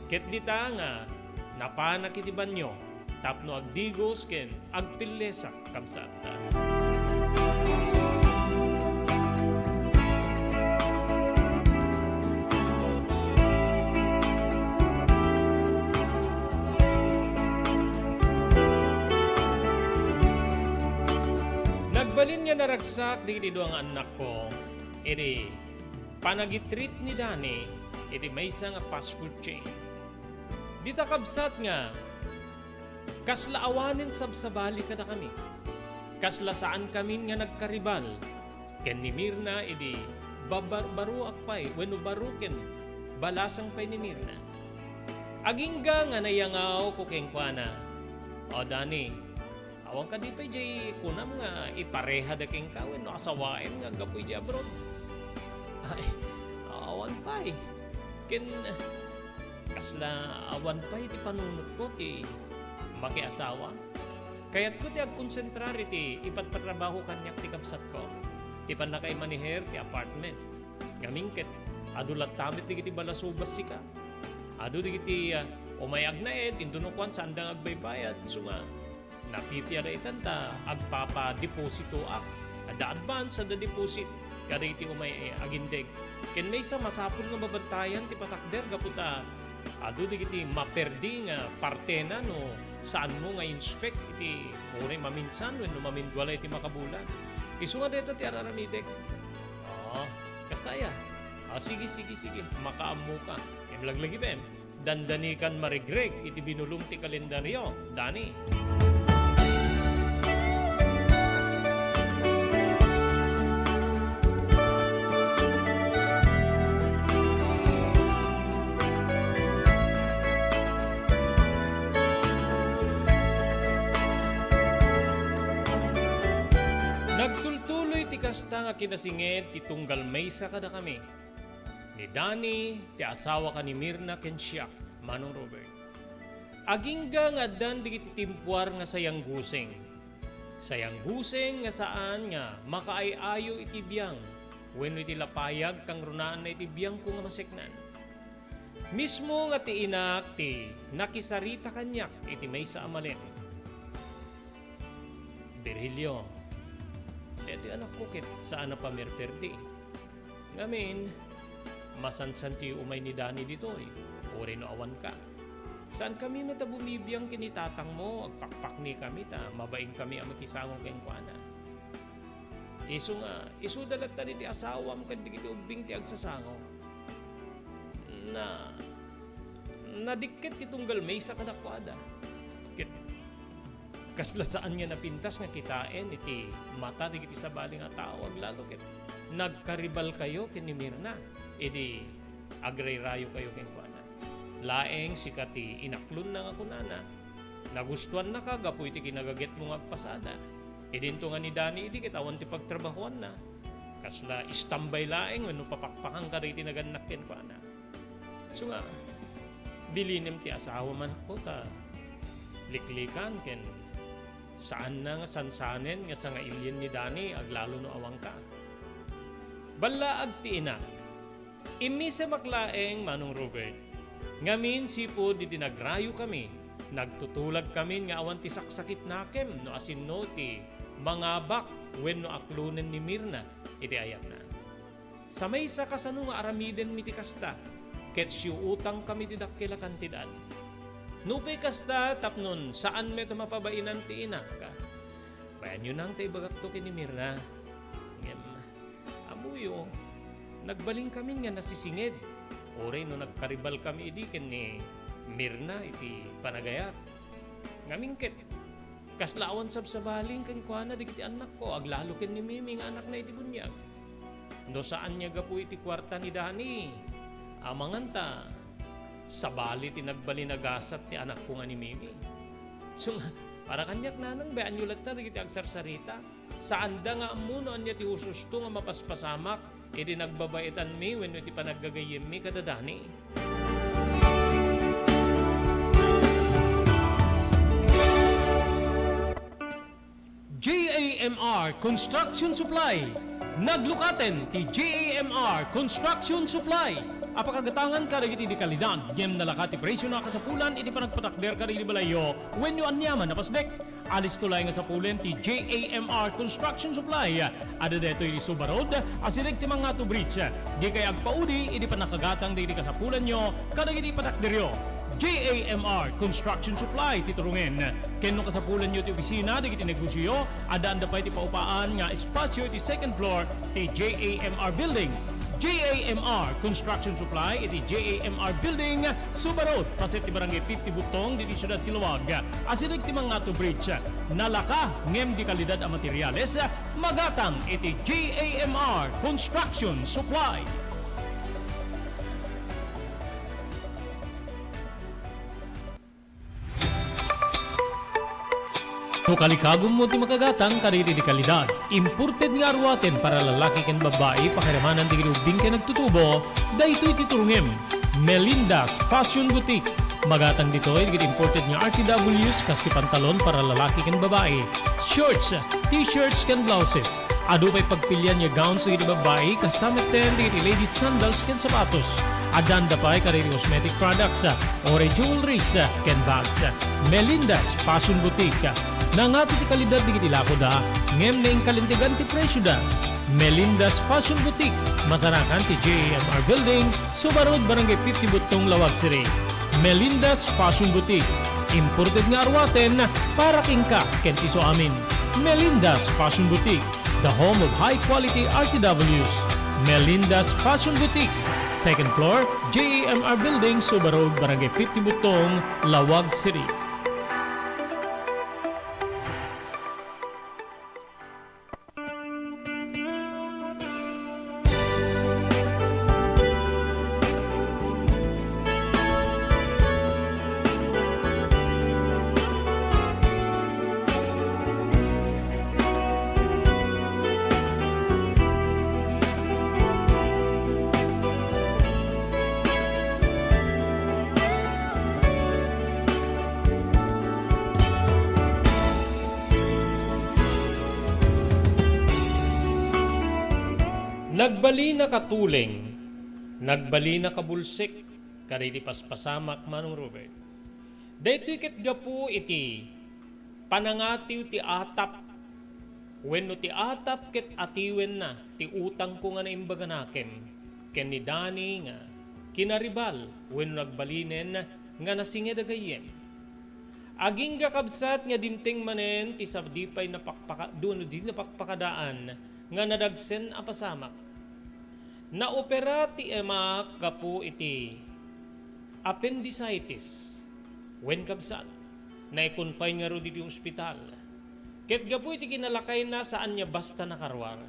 Ket dita nga napanak iti banio tapno agdigos ken agpillesak, kabsat." Nagbalin nga naragsak dagiti dua nga annakko iti panagitreat ni Dani iti maysa nga fast food chain. Dita, kabsat, nga kasla awanen sabsabali kadakami. Kasla saankamin nga nagkaribal ken ni Mirna idi babar-, baruak pay wenno baro ken balasang pay ni Mirna. Agingga nga naiyangawko kenkuana, "O Dani, awan kadi pay diay kunam nga iparehada kenka wenno asawaem nga aggapu idiay abroad?" "Ay, awan pay. Ken kasla awan pay ti panunotko ti makiasawa. Kayatko ti agkonsentrar iti ipagpatrabaho kaniak ti kabsatko, ti pannakaimaneher ti apartment. Ngamin ket adu latta met dagiti balasubas sika. Adu dagiti, ah, umay agnaed, intono kuan, saanda nga agbaybayad, isu nga napipiada itan ta agpapadepositoak. Adda advance, adda deposit kadagiti umay, eh, agindeg. Ken maysa, masapul nga mabantayan ti patakder gapu ta adu dagiti maperdi nga partena no saanmo nga inspect iti uray maminsan wenno mamindua la iti makabulan. Isu nga dayta ti ar-aramidek." "Ah, kasta aya? Ah, sige, sige, sige. Makaammoka. Ngem laglagipem, dandanikan marigreg iti binulong ti kalendario, Dani." Kasta nga kinasinged ti tunggal maysa kadakami, ni Danny, ti asawaka ni Mirna, ken siak, Manong Robert. Agingga nga addan dagiti timpuar nga sayangguseng. Sayangguseng nga saan nga makaay-ayo iti biang wenno iti lapayag kangrunaanna iti biangko nga maseknan. Mismo nga ti inak ti nakisarita kaniak iti maysa a malem. Virgilio, daytoy anakko ket saan a pamerperdi. Ngamin, masansan ti umay ni Danny ditoy, uray no awanka. Saankami met a bumibiang ken ni tatangmo, agpakpaknikami ta mabainkami a makisango kenkuana. Isu nga, isuda latta diti asawam ken dagiti ubbing ti agsasango. Na, nadikket ti tunggal maysa kadakuada. Ket kasla saan nga napintas nga kitaen iti mata dagiti sabali nga tao, aglalo ket nagkaribalkayo ken ni Mirna idi agrayrayokayo kenkuana. Laeng sika ti inaklonna nga kunana, nagustuannaka gapu iti kinagagetmo nga agpasada. Idinto nga ni Danny idi ket awan ti pagtrabahoanna. Kasla istambay laeng wenno papakpakanka dagiti nagannak kenkuana. Isu nga, bilinem ti asawam, anakko, ta liklikan ken saanna nga sansanen nga sangailien ni Danny aglalo no awanka. Ballaag ti inak. Immisemak laeng, Manong Robert. Ngamin, sipud idi nagrayokami, nagtutulagkamin nga awan ti saksakitnakem no asinno ti mangabak wenno aklonen ni Mirna iti ayatna. Sa maysa, kasano nga aramidenmi ti kasta, ket siuutangkami ti dakkel a kantidad. Nupay kasta, tapnon saan met a mapabainan ti inak, bayanyo nang ta ibagakto ken ni Mirna. Ngem, ammoyo, nagbalinkamin nga nasisinged, uray no nagkaribalkami idi ken ni Mirna iti panagayat. Ngamin ket, kasla awan sabsabali kenkuana dagiti annakko, aglalo ken ni Mimi nga anakna iti buniag. No saan nga gapu iti kuarta ni Danny, amangan ta sabali ti nagbalin a gasat ti anakko nga ni Mimi. Isu nga, para kaniak, nanang, bayanyo latta dagiti agsarsarita. Saanda nga ammo no ania ti hususto nga mapaspasamak iti nagbabaetanmi wenno iti panaggagayyemmi kada Danny. J A M R Construction Supply. Naglukaten ti J A M R Construction Supply a pakagatangan kadagiti dekalidad ngem nalaka ti presiona a kasapulan iti panagpatakder kadagiti balayyo wenno aniaman a pasdek. Alisto laeng a sapulen ti J A M R Construction Supply. Adda daytoy iti Suba Road, asideg ti Mangato Bridge. Dikay agpaudi idi pannakagatang dagiti kasapulanyo kadagiti patakderyo. J A M R Construction Supply ti turungen. Ken no kasapulanyo ti opisina dagiti negosioyo, addaanda pay ti paupaan nga espasio iti second floor ti J A M R Building. J A M R Construction Supply iti J A M R Building, Suba Road, paset ti Barangay fifty Butong, ditoy siudad ti Laoag. Asideg ti Mangato Bridge, nalaka ngem dekalidad a materiales, magatang iti J A M R Construction Supply. No kalikagummo ti makagatang kadagiti dekalidad, imported nga aruaten para lalaki ken babbai, pakiramanan dagiti ubbing ken agtutubo, daytoy ti turungem. Melinda's Fashion Boutique. Magatang ditoy dagiti imported nga R T Ws kas ti pantalon para lalaki ken babbai, shorts, t-shirts ken blouses. Adu pay pagpilian nga gowns dagiti babbai, kasta metten dagiti ladies sandals ken sapatos. Addaanda pay kadagiti cosmetic products, uray jewelries, ken bags. Melinda's Fashion Boutique. Nangato ti kalidad dagiti lakoda, ngem naingkalintegan ti presioda. Melinda's Fashion Boutique, masarakan ti J A M R Building, Suba Road, Barangay fifty Butong, Laoag City. Melinda's Fashion Boutique. Imported nga aruaten para kenka ken ti isuamin. Melinda's Fashion Boutique, the home of high quality R T Ws. Melinda's Fashion Boutique, second floor, J A M R Building, Suba Road, Barangay fifty Butong, Laoag City. Nagbalina katuleng, nagbalina kabulsek kadagiti paspasamak, Manong Robert. Daytoy ket gapu iti panangatiw ti atap wenno ti atap ket atiwenna ti utangko nga naimbaganakem ken ni Dani nga kinaribal wenno nagbalinen nga nasinged a gayyem. Agingga, kabsat, nga dimteng manen ti sadi pay napakpaka-, duno di napakpakadaan nga nadagsen a pasamak. Naopera ti amak gapu iti appendicitis. Wen, kabsat, nai-confine ngarud iti ospital. Ket gapu iti kinalakayna, saan nga basta nakaruar.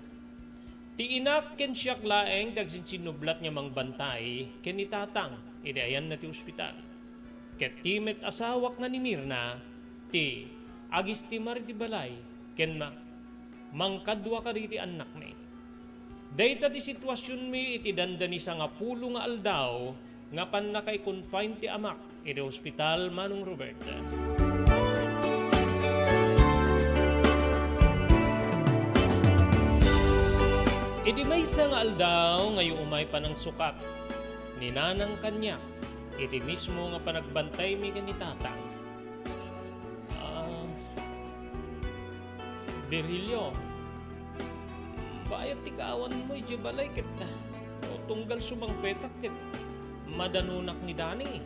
Ti inak ken siak laeng ti agsinsinnublat nga mangbantay ken ni tatang idi ayanna ti ospital. Ket ti met asawak nga ni Mirna ti agistimar iti balay ken ma-, mangkadua kadagiti annakmi. Dayta ti situasionmi iti dandani sangapulo nga aldaw nga pannakaiconfine ti amak iti ospital, Manong Robert. Iti maysa nga aldaw nga umay panangsukat ni Nanang kaniak iti mismo nga panagbantaymi ken ni Tatang. Ah, Virgilio, bayat ti kaawanmo idiay balay ket, ah, o tunggal sumangpetak ket madanonak ni Dani.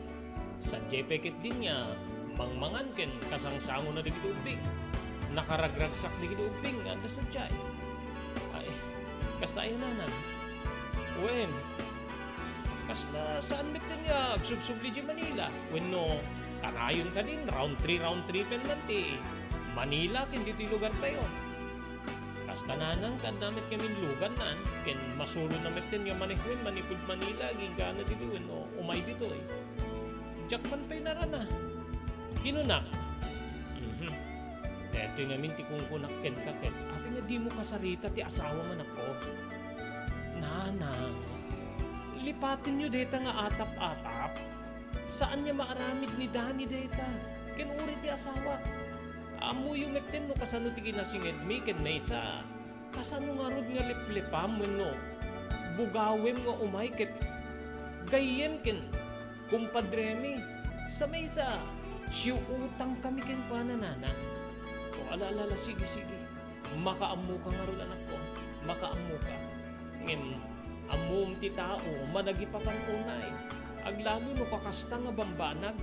Sadiay pay ketdin nga mangmangan ken kasangsangona dagiti ubbing. Nakaragragsak dagiti ubbing nga adda sadiay. Ay, kasta aya, Nanang? Wen, kasla saan metten nga agsubsubli idiay Manila? Wenno, kanayon kadin, round three, round tripen man ti Manila ken ditoy lugartayo. Kasta, Nanang, ket adda met ngamin luganna, ken masurona metten nga manekuen manipud Manila, agingga ditoy wenno umay ditoy. Diak man pay narana. Kinunak, "Mhm. Daytoy ngamin ti kunkunak kenka ket, apay nga dimo kasarita ti asawam, anakko?" "Nanang, lipatenyo dayta nga atap-atap. Saan nga maaramid ni Dani dayta, ken uray ti asawak. Ammoyo metten no kasano ti kinasingedmi ken maysa, kasano ngarud nga leplipam wenno bugawem nga umay ket gayyem ken kumpadremi. Sa maysa, siutangkami kenkuana, Nanang." "O, ala, ala, ala, sige, sige. Makaammoka ngarud, anakko. Makaammoka. Ngem, ammom ti tao, managipapan unay. Aglalo no kakasta nga bambanag."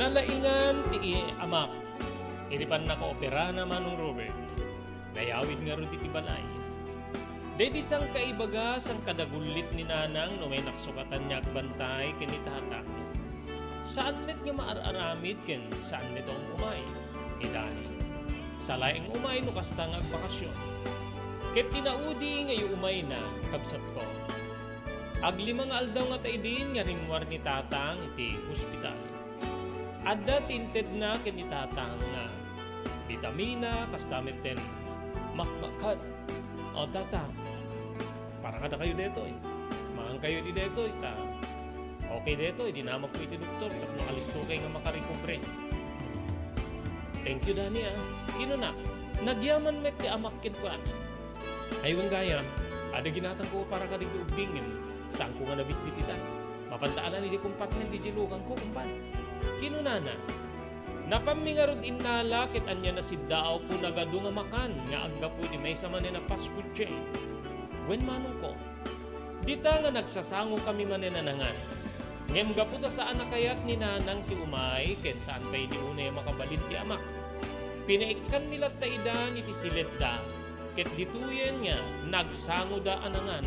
Nalaingan ti amak iti pannakaoperana, Manong Robert. Nayawid ngarud iti balay. Daydi sangkaibaga, sangkadagullit ni Nanang no may naksukatan nga agbantay ken ni Tatang. Saan met nga maar-aramid ken saan met nga um-umay ni Dani. Sa laeng umay no kasta nga agbakasyon. Ket ti naudi nga umayna, kabsatko. Aglima nga aldaw ngata idin nga rimmuar ni Tatang iti ospital. Adda ti intedna ken ni Tatang nga bitamina, kasta metten makmakan. "O, Tata, para kadakayo daytoy. Mangankayo idi daytoy, ta okay daytoy, dinamagko iti doktor tapno alistokay nga makarecover." "Thank you, Dani, ah." Kinuna, nagyaman met ti amak kenkuana. "Ay, wen gayam, adda ginatangko para kadagiti ubbing, ngem saanko nga nabitbitita. Mapanta alan idiay compartment idiay luganko, kumpad." Kinunana, "Napanmi ngarud innala ket ania nasiddaawko nagadu nga makan nga aggapu iti maysa manen a fast food chain. Wen, manongko, dita nga nagsasangokami manen a nangan. Ngem gapu ta saan a kayat ni Nanang ti umay ken saan pay idi unay a makabalin ti amak, pinaikkanmi latta idan iti siledda, ket ditoyen nga nagsangoda a nangan,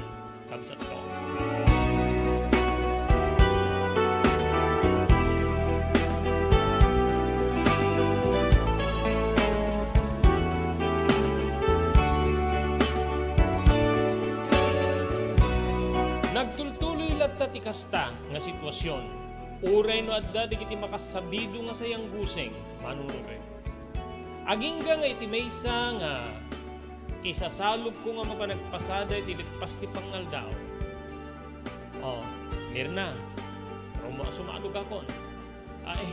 kabsatko." Nagtultuloy latta ti kasta nga situasion, uray no adda dagiti makasabido nga sayangguseng, Manong Ruben. Agingga nga iti maysa nga isasalubko nga mapanagpasada iti letpas ti pangaldaw. Oh, Mirna, rummuar, sumalugakon. Ay,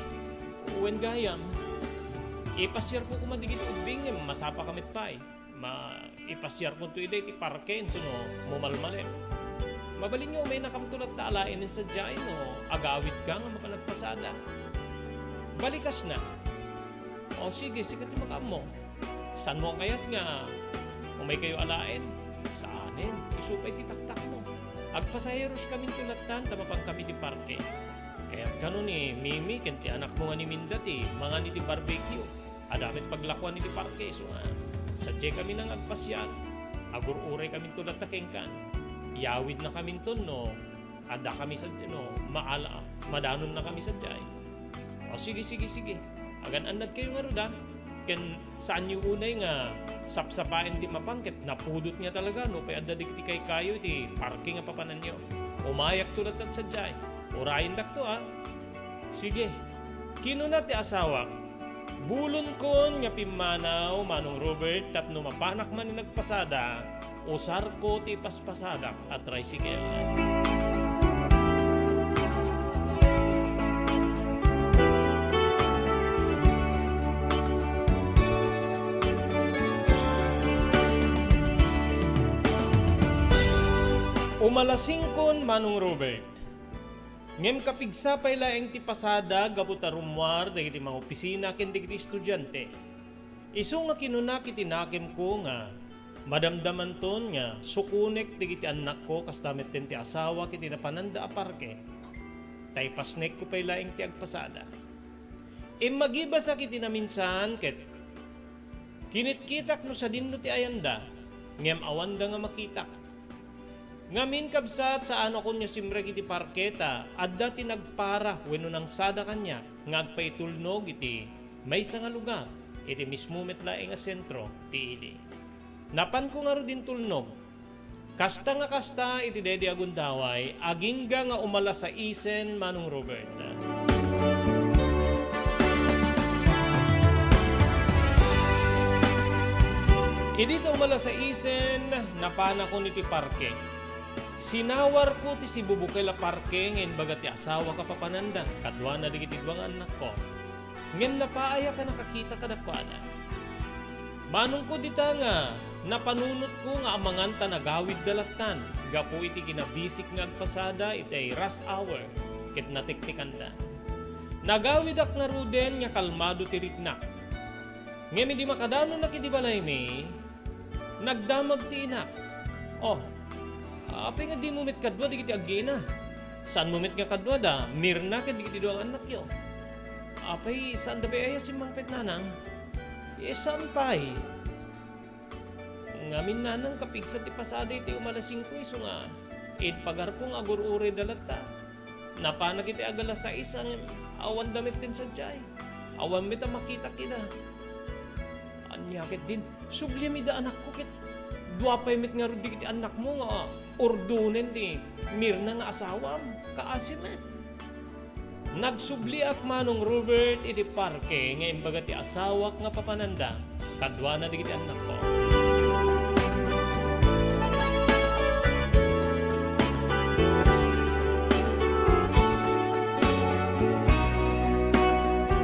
wen gayam. Ipasiarko koma dagiti ubbing, masapaka met pay. Ma-, ipasiarkonto ida iti parke intono mumalmalem. Mabalin nga umaynakamto latta alaen sadiay no agawidka nga mapan agpasada. Balikasna. O sige, sika ti makaammo. Saanmo a kayat nga umaykayo alaen? Saanen, isu pay ti taktakmo. Agpasaheroskaminto lattan ta mapankami iti parke. Kayat kano ni Mimi ken ti anakmo nga ni Minda ti mangan iti barbecue. Adda met paglakuan iti parke, isu nga sadiaykami nga agpasiar. Agur-uraykaminto latta kenkan. Iyawidnakaminton no addakami sadiay, no maala-, madanonnakami sadiay. O, sige, sige, sige. Agan-annadkayo ngarud, a. Ken saanyo unay nga sapsapaen ti mapan ket napudot nga talaga, nupay adda dagiti kaykayo iti parke nga papananyo. Umayakto latta sadiay. Urayendakto, a. Sige. Kinuna ti asawak, "Bulonkon nga pimmanaw, Manong Robert, tapno mapanak manen agpasada, usarko ti ipaspasadak a tricycle." Umalasingkon, Manong Robert. Ngem kapigsa pay laeng ti pasada gapu ta rummuar dagiti mangopisina ken dagiti estudiante. Isu nga kinunak iti nakemko nga madamdamanton nga sukonek dagiti annakko kasta metten ti asawak iti napananda a parke. Ta ipasnekko pay laeng ti agpasada. Immagibasak iti naminsan ket kinitkitak no sadinno ti ayanda, ngem awanda nga makitak. Ngamin, kabsat, saanakon nga simrek iti parke ta adda ti nagpara wenno nangsada kaniak nga agpaitulnog iti maysa nga lugar iti mismo met laeng a sentro ti ili. Napanko ngarud intulnog. Kasta nga kasta iti daydi a gundaway, agingga nga umala saisen, Manong Robert. Idi ta umala saisen, napanakon iti parke. Sinawarko ti sibubukel a parke nga imbaga ti asawak a papananda kaduana dagiti dua nga annakko. Ngem napaayak a nakakita kadakuada. Manongko dita nga napanunotko nga amangan ta nagawidda lattan gapu iti kinabisik nga agpasada iti rush hour ket natektekanda. Nagawidak ngaruden nga kalmado ti riknak. Ngem idi makadanonak iti balaymi, nagdamag ti inak. "Oh, apay nga dimo met kadua dagiti aggiina? Saanmo met nga kadua da Mirna ken dagiti dua nga annakyo? Apay, saanda pay aya simmangpet, nanang?" "Eh, saan pay?" "Ngamin, nanang, kapigsa ti pasada iti umalasingko, isu nga impagarko nga agur-urayda latta. Napanak iti agalas sais, ngem awanda met ti sadiay. Awan met a makitak ida." "Ania ketdin? Subliam ida, anakko, ket dua pay met ngarud dagiti annakmo nga urdonen ti Mirna nga asawam. Kaasi met." Nagsubliak, Manong Robert, iti parke nga imbaga ti asawak nga papananda kaduana dagiti annakko.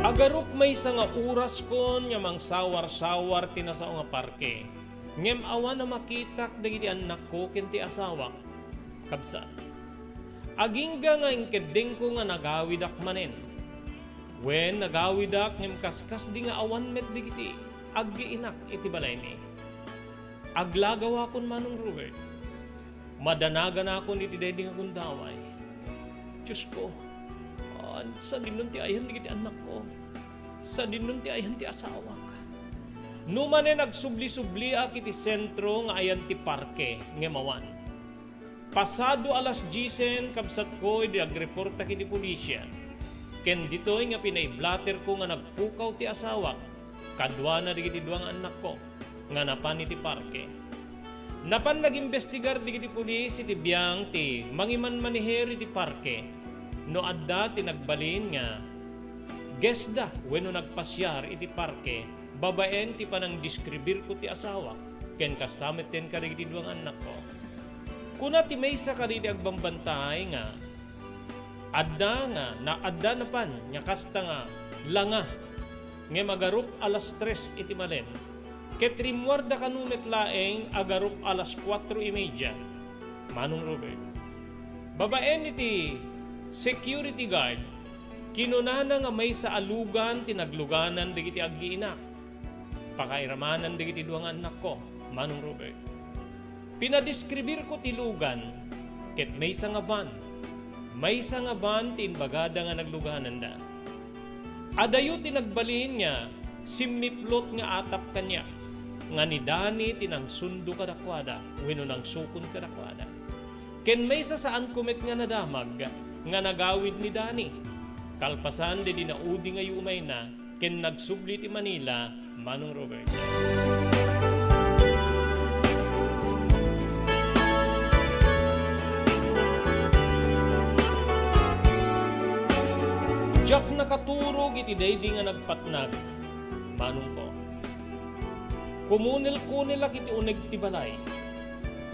Agarup maysa nga oraskon nga mangsawar-sawar ti nasao nga parke, ngem awan a makitak dagiti annakko ken ti asawak. Kabsat, agingga nga inkeddengko nga nagawidak manen. Wen, nagawidak ngem kaskasdi nga awan met dagiti aggiinak iti balaymi. Aglagawakon, Manong Robert. Madanaganakon iti daydi nga gundaway. Diosko, sadinnon ti ayan dagiti annakko. Sadinnon ti ayan ti asawak. No manen, agsubli-subliak iti sentro nga ayan ti parke, ngem awan. Pasado alas diesen, kabsatko, idi agreportak iti pulisia. Ken ditoy nga pinaiblaterko nga nagpukaw ti asawak kaduana dagiti dua nga annakko nga napan iti parke. Napan nagimbestigar dagiti pulis iti biang ti mangimanmaneher iti parke no adda ti nagbalin nga guest da wenno nagpasiar iti parke babaen ti panangdeskribirko ti asawak ken kasta metten kadagiti dua nga annakko. Kuna ti maysa kadagiti agbambantay nga Adda nga, na, adda napan nga kasta nga langa, ngem agarup alas tres iti malem, ket rimmuarda kano met laeng agarup alas kuatro y media, Manong Robert. Babaen iti security guard, kinunana nga maysa a lugan ti nagluganan dagiti aggiinak. Pakairamanan dagiti dua nga annakko, Manong Robert. Pinadeskribirko ti lugan ket maysa nga van. Maysa nga van ti imbagada nga naglugananda. Adayo ti nagbalin nga simmiplot nga atap kaniak nga ni Dani ti nangsundo kadakuada wenno nangsukon kadakuada. Ken maysa saanko met nga nadamag nga nagawid ni Dani. Kalpasan daydi naudi nga yumayna, ken nagsubli ti Manila, Manong Robert. Diak nakaturog iti daydi nga nagpatnag, manongko. Kumunel-kunelak iti uneg ti balay.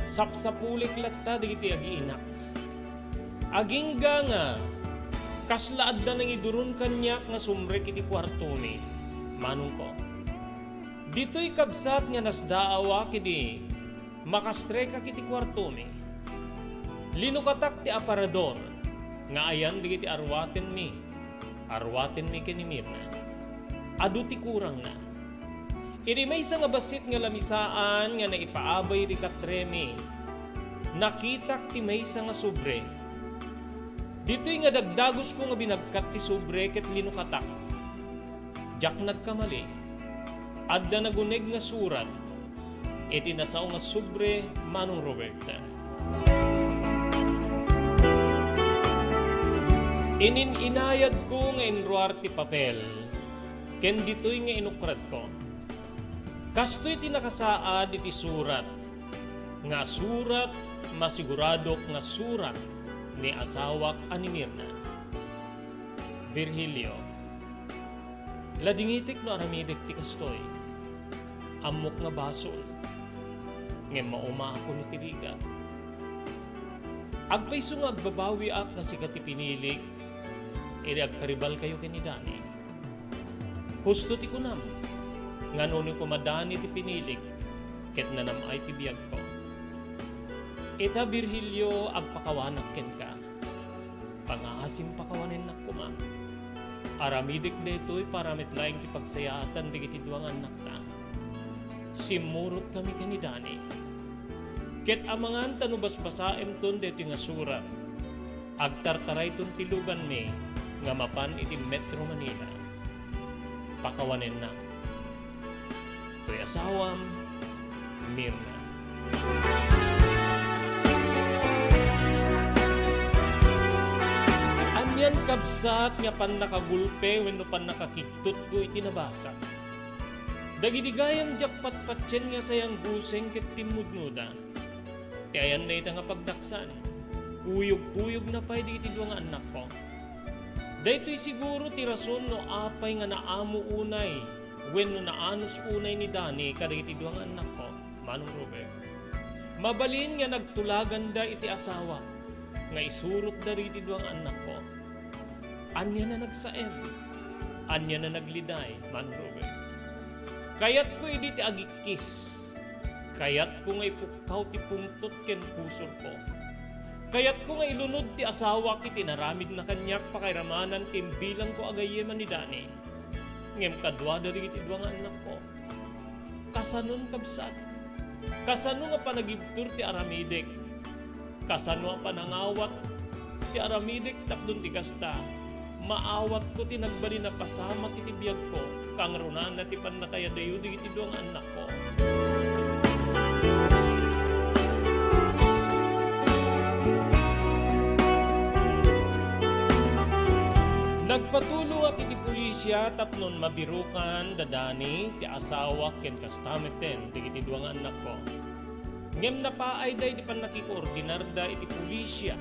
Sapsapulik latta dagiti agiinak. Agingga nga kasla adda nangiduron kaniak nga sumrek iti kuartomi, manongko. Ditoy kabsat nga nasdaawak idi makastrekak iti kuartomi. Linukatak ti aparador nga ayan dagiti arwatenmi. Arwatenmi ken ni Mirna. Adu ti kurangna. Idi maysa nga bassit nga lamisaan nga naipaabay idi katremi, nakitak ti maysa nga sobre. Ditoy nga dagdagusko nga binagkat ti sobre ket linukatak. Diak nagkamali. Adda naguneg nga surat iti nasao nga sobre, Manong Robert. Inin-inayadko nga inruar ti papel ken ditoy nga inukradko. Kastoy ti nakasaad iti surat, nga surat, masiguradok nga surat ni asawak a ni Mirna. Virgilio, ladingitek no aramidek ti kastoy. Ammok nga basol, ngem maumaakon iti rigat. Agpayso nga agbabawiak nga sika ti pinilik idi agkaribalkayo ken ni Dani. Husto ti kunam, nga no ni koma Dani ti pinilik, ket nanam-ay ti biagko. Ita, Virgilio, agpakawanak kenka. Pangaasim pakawanennak koma. Aramidek daytoy para met laeng ti pagsayaatan dagiti dua nga annakta. Simmurotkami ken ni Dani. Ket amangan ta no basbasaemton daytoy nga surat, agtartarayton ti luganmi nga mapan iti Metro Manila. Pakawanennak. Toy asawam, Mirna. Anian kabsat nga pannakagulpe wenno pannakakigtutko iti nabasa? Dagidi gayam diak patpatien nga sayangguseng ket timmudnoda. Ti ayanna ita nga pagdaksan, kuyogkuyogna pay dagiti dua nga annakko. Daytoy siguro ti rason no apay nga naamo unay wenno naanus unay ni Dani kadagiti dua nga annakko, Manong Robert. Mabalin nga nagtulaganda iti asawa nga isurotda dagiti dua nga annakko. Ania na nagsaem? Ania na nagliday, Manong Robert? Kayatko idi ti agikkis. Kayatko nga ipukkaw ti pungtot ken pusorko. Kayatko nga ilunod ti asawak iti inaramidna kaniak pakairamanan ti imbilangko a gayyeman ni Dani. Ngem kaduada dagiti dua nga annakko. Kasanon, kabsat? Kasano nga panagibtur ti aramidek? Kasano a panangawat ti aramidek tapno ti kasta, maawatko ti nagbalin a pasamak iti biagko, kangrunana ti pannakayadayo dagiti dua nga annakko. Nagpatulongak iti pulisia tapno mabirukan da Dani ti asawak ken kasta metten dagiti dua nga annakko. Ngem napaayda iti pannakikoordinarda iti pulisia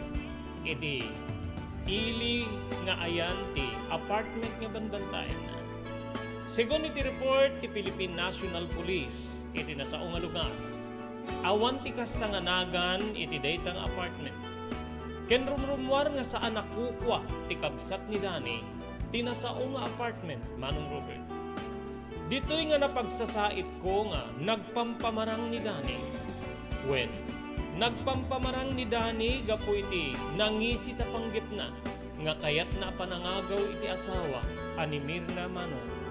iti ili nga ayan ti apartment nga banbantaenna. Segun iti report ti Philippine National Police iti nasao nga lugar, awan ti kasta nga nagan iti dayta nga apartment. Ken rumrummuar nga saan a kukua ti kabsat ni Dani ti nasao nga apartment, Manong Robert. Ditoy nga napagsasaitko nga nagpampamarang ni Dani. Wen, nagpampamarang ni Dani gapu iti nangisit a panggepna nga kayatna a panangagaw iti asawa a ni Mirna, Manong.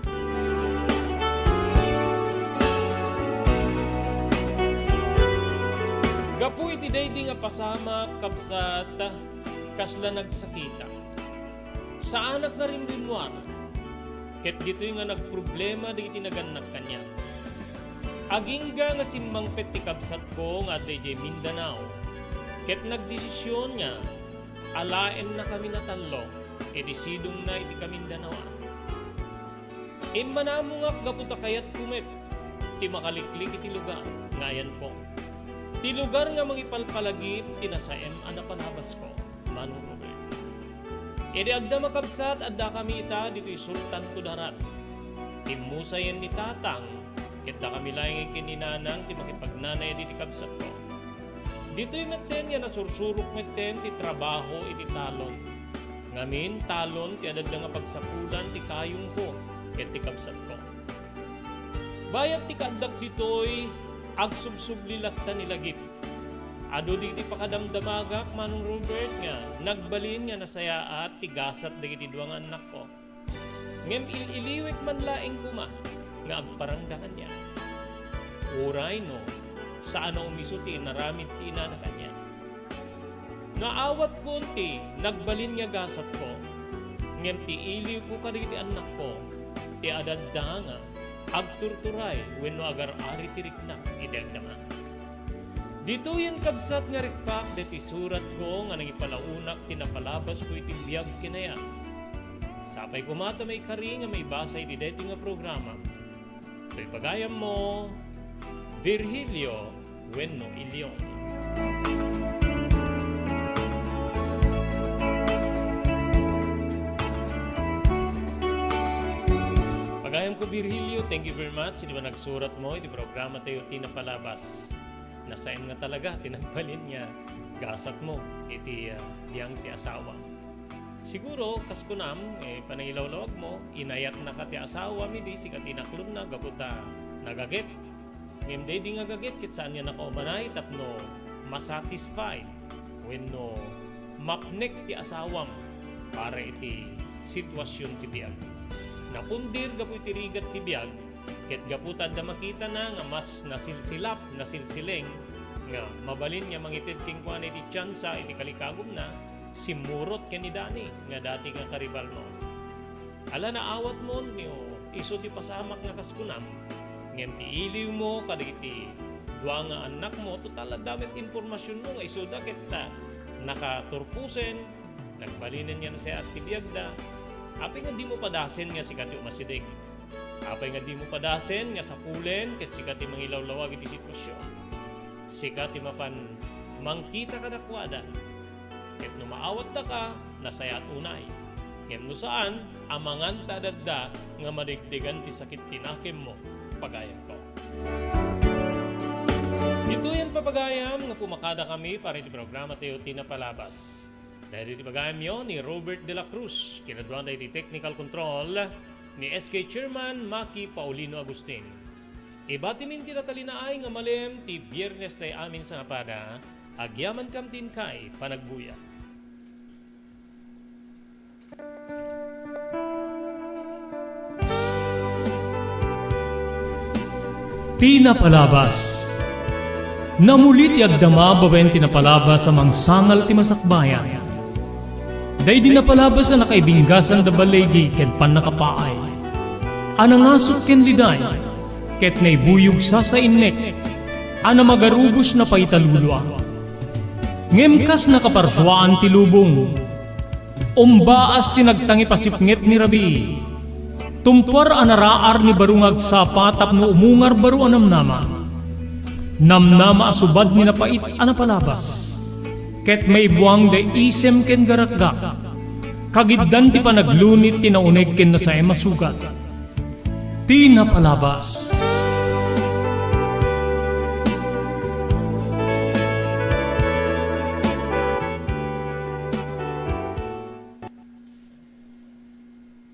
Gapu iti daydi nga pasamak, kabsat, kasla nagsakitak. Saanak nga rimrimmuar, ket ditoy nga nagproblema dagiti nagannak kaniak. Agingga nga simmangpet ti kabsatko nga adda idiay Mindanao, ket nagdesision nga alaennakami a tallo iti sidongna iti Kamindanaoan. Immanamongak gapu ta kayatko met ti makaliklik iti lugar nga ayanko, ti lugar nga mangipalpalagip ti nasaem a napalabasko, Manong Robert. Idi agdama, kabsat, addakami ita ditoy Sultan Kudarat. Immusayen ni Tatang, ket dakami laeng ken ni Nanang ti makipagnanay ditoy kabsatko. Ditoy metten nga nasursurok metten ti trabaho iti talon. Ngamin, talon ti adda nga pagsapulan ti kayongko ket ti kabsatko. Bayat ti kaaddak ditoy, agsubsubli latta ni lagip. Adu dagiti pakadamdamagak, Manong Robert, nga nagbalin nga nasayaat ti gasat dagiti dua nga annakko. Ngem il-iliwek man laeng koma nga agparangda kaniak. Uray no, saan a umiso ti inaramid ti inana kaniak. Naawatkon ti nagbalin nga gasatko, ngem ti iliwko kadagiti annakko, ti adda nga agturturay wenno agar-ari ti rikna iti agdama. Ditoyen, kabsat, nga rikpak daytoy suratko nga nangipalaonak ti napalabasko iti biag ken ayat. Sapay koma ta maikari nga maibasa iti daytoy nga programa. Toy pagayammo, Virgilio wenno Ilion. Pagayamko Virgilio, thank you very much iti panagsuratmo iti programa tayo ti napalabas. Nasaem nga talaga ti nagbalin nga gasatmo iti, ah, biang ti asawa. Siguro, kas kunam, eh, panangilawlawagmo, inayatnaka ti asawam idi sika ti inaklonna gapu ta nagaget. Ngem daydi nga agaget ket saan nga nakaumanay tapno masatisfied wenno mapnek ti asawam para iti sitwasion ti biag. Napundir gapu iti rigat ti biag, ket gapu ta adda makitana nga mas nasilsilap, nasilsileng, nga mabalin nga mangited kenkuana iti tiansa iti kalikagumna, simmurot ken ni Dani nga dati nga karibalmo. Ala, naawatmo no isu ti pasamak nga kas kunam, ngem ti iliwmo kadagiti dua nga annakmo, total, adda met impormasionmo nga isuda ket, ah, nakaturposen, nagbalinen nga nasayaat ti biagda. Apay nga dimo padasen nga sika ti umasideg? Apay nga dimo padasen nga sapulen ket sika ti mangilawlawag iti sitwasion? Sika ti mapan mangkita kadakuada. Ket no maawattaka, nasayaat unay. Ngem no saan, amangan ta adda nga madegdegan ti sakit ti nakemmo, pagayamko. Ditoyen, papagayam, nga pumakadakami para iti programa tayo ti napalabas. Daydi ti pagayamyo ni Robert de la Cruz, kinaduan daydi technical control ni S K Chairman Maki Paulino Agustin. Ibatimin ti natalinaay nga malem ti Biernes tay amin sangapada, agyamankam ti inkay panagbuya. Ti napalabas. Namuli ti agdama babaen ti napalabas a mangsangal ti masakbayan. Daydi napalabas a nakaibinggasan da baligi ken pannakapaay. A nangasut ken liday, ket naibuyog sasainnek, a namagarubos napaitalulua. Ngem kas nakaparsuaan ti lubong, umbaas ti nagtangipasipnget ni rabii. Tumpuar a naraar ni baro nga agsapa tapno umungar baro a namnama. Namnama a subad ni napait a napalabas. Ket maibuang da isem ken garakgak. Kagiddan ti panaglunit ti nauneg ken nasaem a sugat. Ti napalabas.